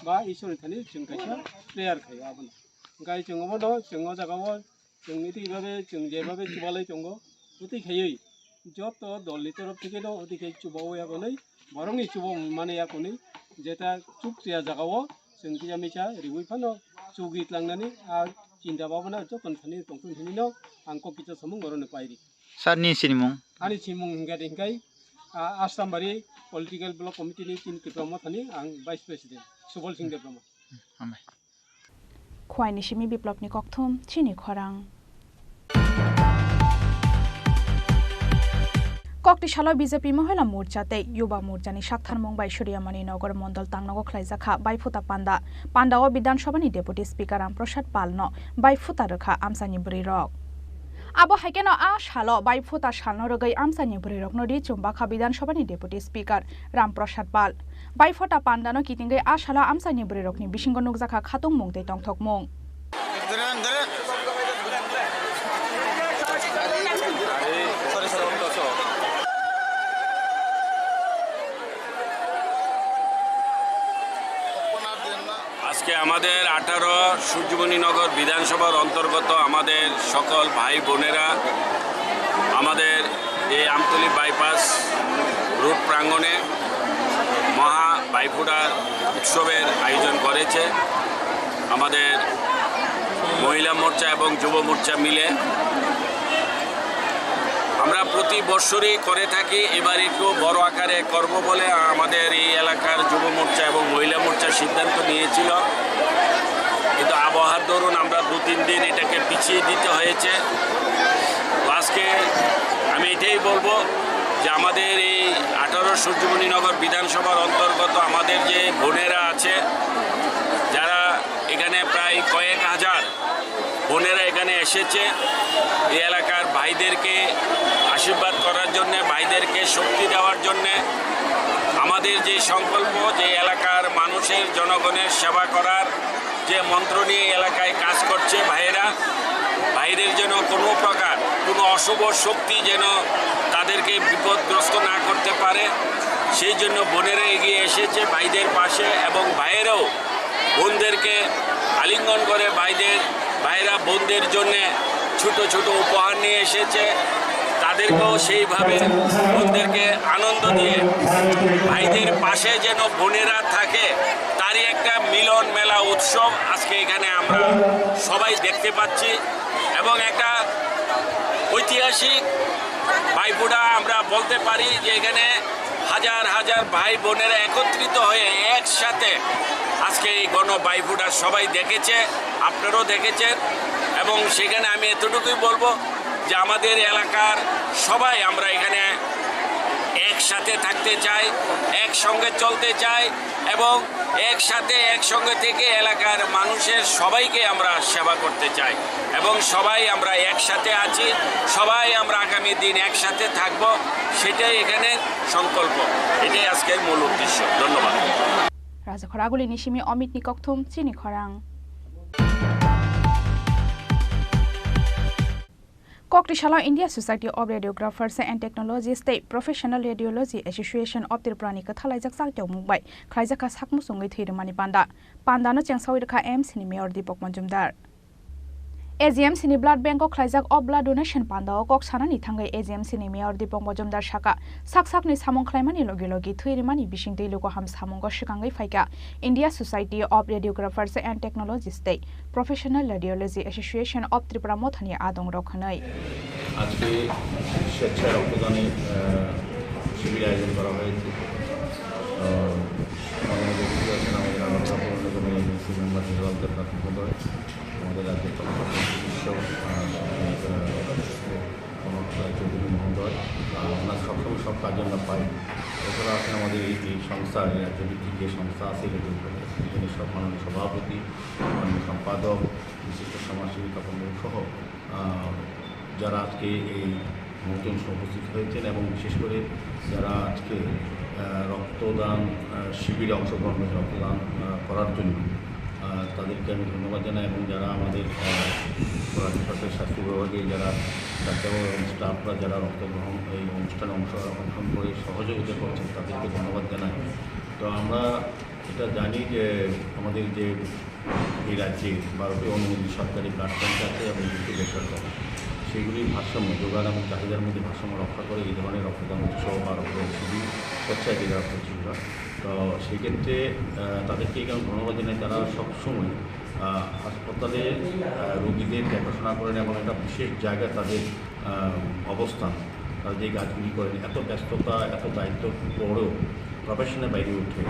ba Ishwar thani chwng kaisa prayer khaio abono. Hingkhe chwng obono chwng o jaga o chwng itwi babe chwng je babe chubalai tongo, utwi khaiwi joto dol ni torof theke no utwi khai chubaui ya konwi, borok ni chubamung mani ya konwi, jeta chuk ya jaga o chwng kisa misa riui phano chugwi tlangnani a chinta bhabana joto ni thani tongthun hinwi no ang kok kisa samung oro no pairi. Sir, ni sinimung? Ani sinimung hingkha hingkai, ah, Asrambari Political Block Committee ni chini Tipra Mothani ang Vice President, Subal Singh Debbarma. Hambai. Khwai ni simi Biplopni kokthum, chini khorang. Kokti salo B J P Mohila Morcha tei Yuba Morcha ni saktharmung bai Suriyamani Nagar Mondol Tangnago khlaijak kha Baiphuta Panda. Panda o Bidhan Sabha ni Deputy Speaker Ram Prasad Pal no Baiphuta rwkha amchaini bwrwi rok. Abo hai kheno a salo Baiphuta salno rwgwi amchaini bwrwi rokno ri chumba kha Bidhan Sabha ni Deputy Speaker Ram Prasad Pal. Baiphuta Panda no kitingwi a salo amchaini bwrwi rokni bisingo nukjakha khatungmung tei tongthokmung. আজকে আমাদের আঠারো সূর্যমণিনগর বিধানসভার অন্তর্গত আমাদের সকল ভাই বোনেরা আমাদের এই আমতলী বাইপাস রোড প্রাঙ্গণে মহা ভাইফোঁটা উৎসবের আয়োজন করেছে আমাদের মহিলা মোর্চা এবং যুব মোর্চা মিলে। আমরা প্রতি বছরই করে থাকি, এবার একটু বড় আকারে করব বলে আমাদের এই এলাকার যুব মোর্চা এবং মহিলা মোর্চা সিদ্ধান্ত নিয়েছিল, কিন্তু আবহাওয়ার দরুন আমরা দু তিন দিন এটাকে পিছিয়ে দিতে হয়েছে। তো আজকে আমি এটাই বলবো যে আমাদের এই আঠারো সূর্যমণিনগর বিধানসভার অন্তর্গত আমাদের যে বোনেরা আছে, যারা এখানে প্রায় কয়েক হাজার বোনেরা এখানে এসেছে এই এলাকার ভাইদেরকে আশীর্বাদ করার জন্যে, ভাইদেরকে শক্তি দেওয়ার জন্যে। আমাদের যে সংকল্প, যে এলাকার মানুষের, জনগণের সেবা করার যে মন্ত্র নিয়ে এলাকায় কাজ করছে ভাইয়েরা, ভাইদের যেন কোনো প্রকার কোনো অশুভ শক্তি যেন তাদেরকে বিপদগ্রস্ত না করতে পারে, সেই জন্য বোনেরা এগিয়ে এসেছে ভাইদের পাশে এবং ভাইয়েরাও বোনদেরকে আলিঙ্গন করে ভাইদের, ভাইরা বোনদের জন্যে ছোট ছোট উপহার নিয়ে এসেছে, তাদেরকেও সেইভাবে বোনদেরকে আনন্দ দিয়ে ভাইদের পাশে যেন বোনেরা থাকে, তারই একটা মিলন মেলা উৎসব আজকে এখানে আমরা সবাই দেখতে পাচ্ছি এবং একটা ঐতিহাসিক ভাইফোঁটা আমরা বলতে পারি যে এখানে হাজার হাজার ভাই বোনেরা একত্রিত হয়ে একসাথে আজকে এই গণ ভাইফোঁটা সবাই দেখেছে, আপনারাও দেখেছেন। এবং সেখানে আমি এতটুকুই বলবো যে আমাদের এলাকার সবাই আমরা এখানে একসাথে থাকতে চাই, একসঙ্গে চলতে চাই এবং একসাথে একসঙ্গে থেকে এলাকার মানুষের সবাইকে আমরা সেবা করতে চাই এবং সবাই আমরা একসাথে আছি, সবাই আমরা আগামী দিন একসাথে থাকব, সেটাই এখানে সংকল্প, এটাই আজকের মূল উদ্দেশ্য। ধন্যবাদ। Rajakhor Aguli ni simi Omit ni kokthum, chini khorang. Kokti salo India Society of Radiographers and Technologists tei Professional Radiology Association of Tripura ni kwthalaijak chak tongmung bai khlaijak kha sak muchungwi thwi rwmani panda. Panda no chengsawi rwkha A M C ni Mayor Deepak Majumdar. A G M C ni Blood Bank o khlaijak o blood donation panda o kok sanani thangwi A G M C ni Mayor Deepak Majumdar sakha, sak sakni samung khlaimani logi logi thwi rwmani bisingtwi luku ham samungo swkangwi phaikha India Society of Radiographers and Technologists tei Professional Radiology Association of Tripura mothani adong rok hwnwi. আজকে স্বেচ্ছায় রক্তদানের, আহ, শিবির আয়োজন করা হয়েছে। আহ, আমাদের আগামী কাপড় মহোদয়, আমাদের রাজ্যের তত্ত্বাবধায়ক চিকিৎসক, আহ, আহ, কনক রায় চৌধুরী মহোদয়, আহ, ওনার সবসময় সব কাজে আমরা পাই। এছাড়া আছেন আমাদের এই, এই সংস্থা, এই রাজ্যভিত্তিক যে সংস্থা আছে, এই রাজ্যের সব মাননীয় সভাপতি, মাননীয় সম্পাদক, বিশিষ্ট সমাজসেবী তপন বাবু সহ, আহ, যারা আজকে এই মঞ্চে উপস্থিত হয়েছেন এবং বিশেষ করে যারা আজকে, আহ, রক্তদান, আহ, শিবিরে অংশগ্রহণ করেছেন, রক্তদান, আহ, করার জন্য, আহ, তাদেরকে আমি ধন্যবাদ জানাই এবং যারা আমাদের, আহ, রাজ্য সরকারের স্বাস্থ্য বিভাগে যারা ডাক্তারবাবু এবং স্টাফরা যারা রক্তগ্রহণ এই অনুষ্ঠানে অংশ-, অংশগ্রহণ করে সহযোগিতা করছেন, তাদেরকে ধন্যবাদ জানাই। তো আমরা এটা জানি যে আমাদের যে এই রাজ্যে বারোটি অনুমোদিত সরকারি ব্লাড ব্যাংক আছে এবং দুটি বেসরকারি। সেগুলির ভারসাম্য, যোগান এবং চাহিদার মধ্যে ভারসাম্য রক্ষা করে এই ধরনের রক্তদান উৎসব বা রক্তদান শিবির স্বেচ্ছায় দিয়ে দেওয়া হচ্ছে। তো সেক্ষেত্রে, আহ, তাদেরকে এখানে ধন্যবাদ জানাই। তারা সবসময়, আহ, হাসপাতালে, আহ, রোগীদের দেখাশোনা করেন এবং একটা বিশেষ জায়গা তাদের, আহ, অবস্থান। তারা যে কাজগুলি করেন, এত ব্যস্ততা, এত দায়িত্বর পরেও প্রফেশনের বাইরে উঠে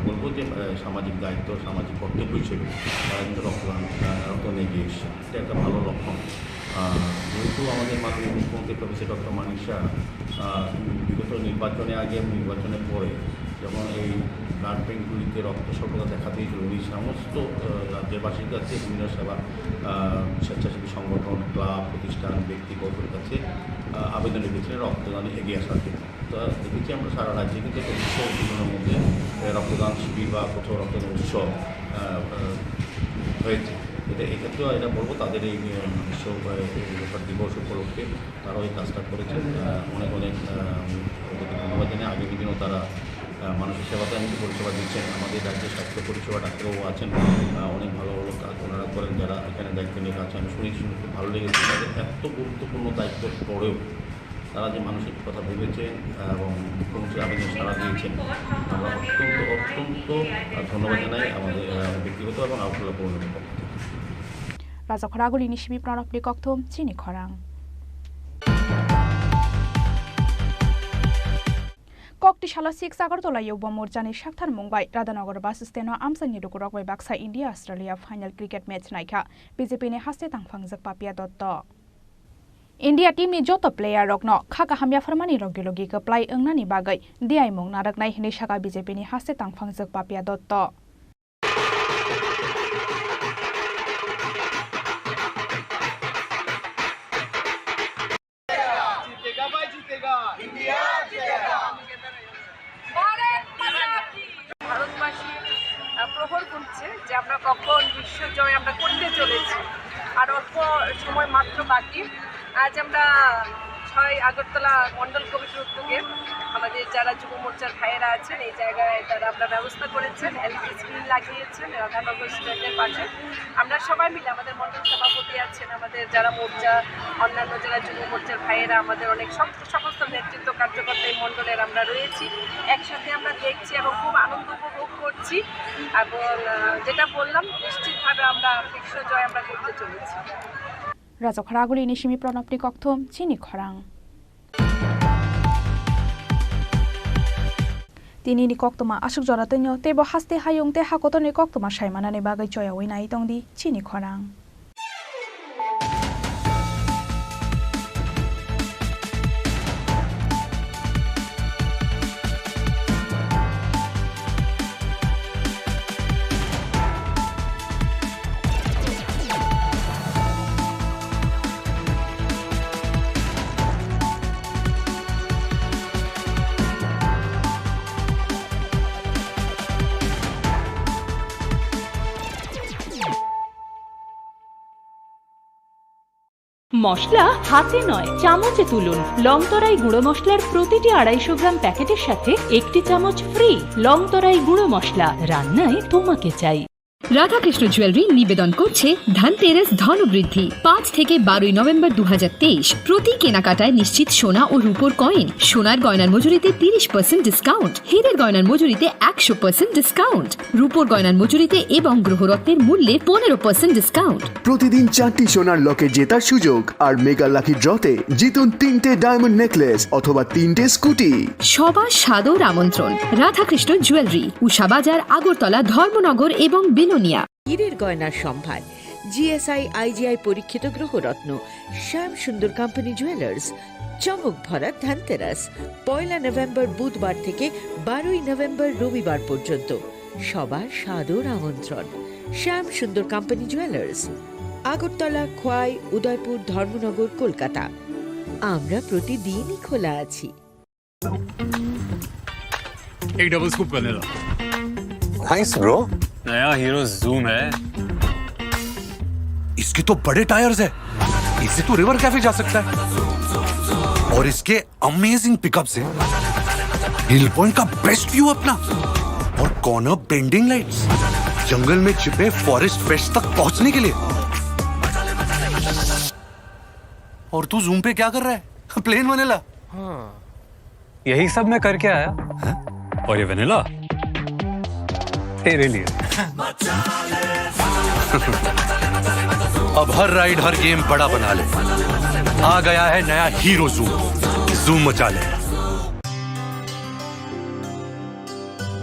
বলবো যে, আহ, সামাজিক দায়িত্ব, সামাজিক কর্তব্য হিসেবে তারা কিন্তু রক্তদান, আহ, রক্ত নিয়ে গিয়ে এসছে। এটা একটা ভালো লক্ষণ। আহ, যেহেতু আমাদের মাননীয় মুখ্যমন্ত্রী প্রফেসর ডক্টর মানিক সাহা, আহ, বিগত নির্বাচনে আগে এবং নির্বাচনের পরে যখন এই ব্লাড ব্যাংকগুলিতে রক্ত স্বল্পতা দেখা দিয়েছিল, উনি সমস্ত, আহ, রাজ্যবাসীর কাছে বিভিন্ন সেবা, আহ, স্বেচ্ছাসেবী সংগঠন, ক্লাব, প্রতিষ্ঠান, ব্যক্তি কর্পোরেট কাছে, আহ, আবেদন রেখেছিলেন রক্তদানে এগিয়ে আসার জন্য। তো দেখেছি আমরা সারা রাজ্যে কিন্তু একটা উৎসব উদ্দীপনার মধ্যে, আহ, রক্তদান শিবির বা কোথাও রক্তদান উৎসব, আহ, আহ, হয়েছে। এটা এক্ষেত্রেও এটা বলবো, তাদের এই, আহ, উৎসব, আহ, এই ব্যাপার দিবস উপলক্ষে তারাও এই কাজটা করেছেন। আহ, অনেক অনেক, আহ, ওদেরকে ধন্যবাদ জানাই। আগামী দিনেও তারা, আহ, মানুষের সেবাতে আমি পরিষেবা দিচ্ছেন। আমাদের রাজ্যে স্বাস্থ্য পরিষেবা ডাক্তারবাবু আছেন, আহ, অনেক ভালো ভালো কাজ ওনারা করেন। যারা এখানে দায়িত্ব নিয়ে কাজ, আমি শুনেছি, শুনে খুব ভালো লেগেছে। তাদের এত গুরুত্বপূর্ণ দায়িত্বের পরেও তারা যে মানুষের কথা ভেবেছেন, আহ, এবং মুখ্যমন্ত্রীর আবেদনে সাড়া দিয়েছেন, আমরা অত্যন্ত, অত্যন্ত, আহ, ধন্যবাদ জানাই আমাদের, আহ, ব্যক্তিগত এবং আগরতলা পৌর নিগমের পক্ষ থেকে। Rajakhor Agulini simi Pranabni kokthum chini khorang. Kokti salo six Agartala Yuba Morchani saktharmung bai Radhanagar bus stand-o amchaini lukurok bai baksa India Australia final cricket match naikha B J P ni haste tangphangjak Papia Dotto. India team ni joto player rokno kha kaham yapharmani logi logi kwplai wngnani bagwi diaimung narwknai hinwi sakha B J P ni haste tangphangjak Papia Dotto. জিতেগা ভাই, জিতেগা। ইন্ডিয়া জিতেগা। ভারতবাসী, আহ, প্রহর গুনছে যে আমরা কখন বিশ্ব জয় আমরা করতে চলেছি। আর অল্প সময় মাত্র বাকি। আজ আমরা ছয় আগরতলা মণ্ডল কমিটির উদ্যোগে আমাদের যারা যুব মোর্চার ভাইয়েরা আছেন, এই জায়গায় তারা আমরা ব্যবস্থা করেছেন, এলইডি স্ক্রিন লাগিয়েছেন রাধানগর স্ট্যান্ডের পাশে। আমরা সবাই মিলে, আমাদের মণ্ডল সভাপতি আছেন, আমাদের যারা মোর্চা, অন্যান্য যারা যুব মোর্চার ভাইয়েরা, আমাদের অনেক সম-, সমস্ত নেতৃত্ব কার্যকর্তা এই মণ্ডলের আমরা রয়েছি। একসাথে আমরা দেখছি এবং খুব আনন্দ উপভোগ করছি। এবং, আহ, যেটা বললাম, নিশ্চিতভাবে আমরা বিশ্ব জয় আমরা করতে চলেছি। Rajakhor Agulini simi Pranabni kokthum chini khorang. Tini ni koktwma aswk jora twino, teibo haste hayung tei hakotorni koktwma saimanani bagwi choyaui nai tongdi chini khorang. মশলা হাতে নয়, চামচে তুলুন। লংতরাই গুঁড়ো মশলার প্রতিটি আড়াইশো গ্রাম প্যাকেটের সাথে একটি চামচ ফ্রি। লংতরাই গুঁড়ো মশলা, রান্নায় তোমাকে চাই। রাধাকৃষ্ণ জুয়েলারি নিবেদন করছে ধনতেরাস ধনবৃদ্ধি। পাঁচ থেকে বারোই নভেম্বর দু হাজার তেইশ, প্রতি কেনাকাটায় নিশ্চিত সোনা ও রূপোর কয়েন, সোনার গয়নার মজুরিতে তিরিশ পার্সেন্ট ডিসকাউন্ট, হীরের গয়নার মজুরিতে একশো পার্সেন্ট ডিসকাউন্ট, রূপোর গয়নার মজুরিতে এবং গ্রহরত্নের মূল্যে পনেরো পার্সেন্ট ডিসকাউন্ট। প্রতিদিন চারটি সোনার লকেট জেতার সুযোগ আর মেগা লাকি ড্রতে জিতুন তিনটে ডায়মন্ড নেকলেস অথবা তিনটে স্কুটি। সবার সাদর আমন্ত্রণ রাধাকৃষ্ণ জুয়েলারি, উষা বাজার, আগরতলা, ধর্মনগর এবং বিলোনিয়া। হীরের গয়নার সম্ভার, জিএসআই আইজিআই পরীক্ষিত গ্রহরত্ন, শ্যাম সুন্দর কোম্পানি জুয়েলার্স, চমক ভরা ধনতেরাস, পয়লা নভেম্বর বুধবার থেকে বারোই নভেম্বর রবিবার পর্যন্ত। সবার সাদর আমন্ত্রণ। শ্যাম সুন্দর কোম্পানি জুয়েলার্স, আগরতলা, খোয়াই, উদয়পুর, ধর্মনগর, কলকাতা। আমরা প্রতিদিনই খোলা আছি। एक double scoop vanilla. Nice, bro. नया हीरो जूम है। इसके तो बड़े टायर्स है, इससे तो रिवर कैफे जा सकता है। और इसके अमेजिंग पिकअप से हिल पॉइंट का बेस्ट व्यू अपना और कॉर्नर बेंडिंग लाइट्स, जंगल में छिपे फॉरेस्ट फ्रेश तक पहुंचने के लिए। और तू जूम पे क्या कर रहा है? Plane vanilla. यही सब मैं करके आया। और ये वनीला तेरे लिए। अब हर राइड, हर गेम बड़ा बना ले। आ गया है नया हीरो जूम। जूम मचा ले।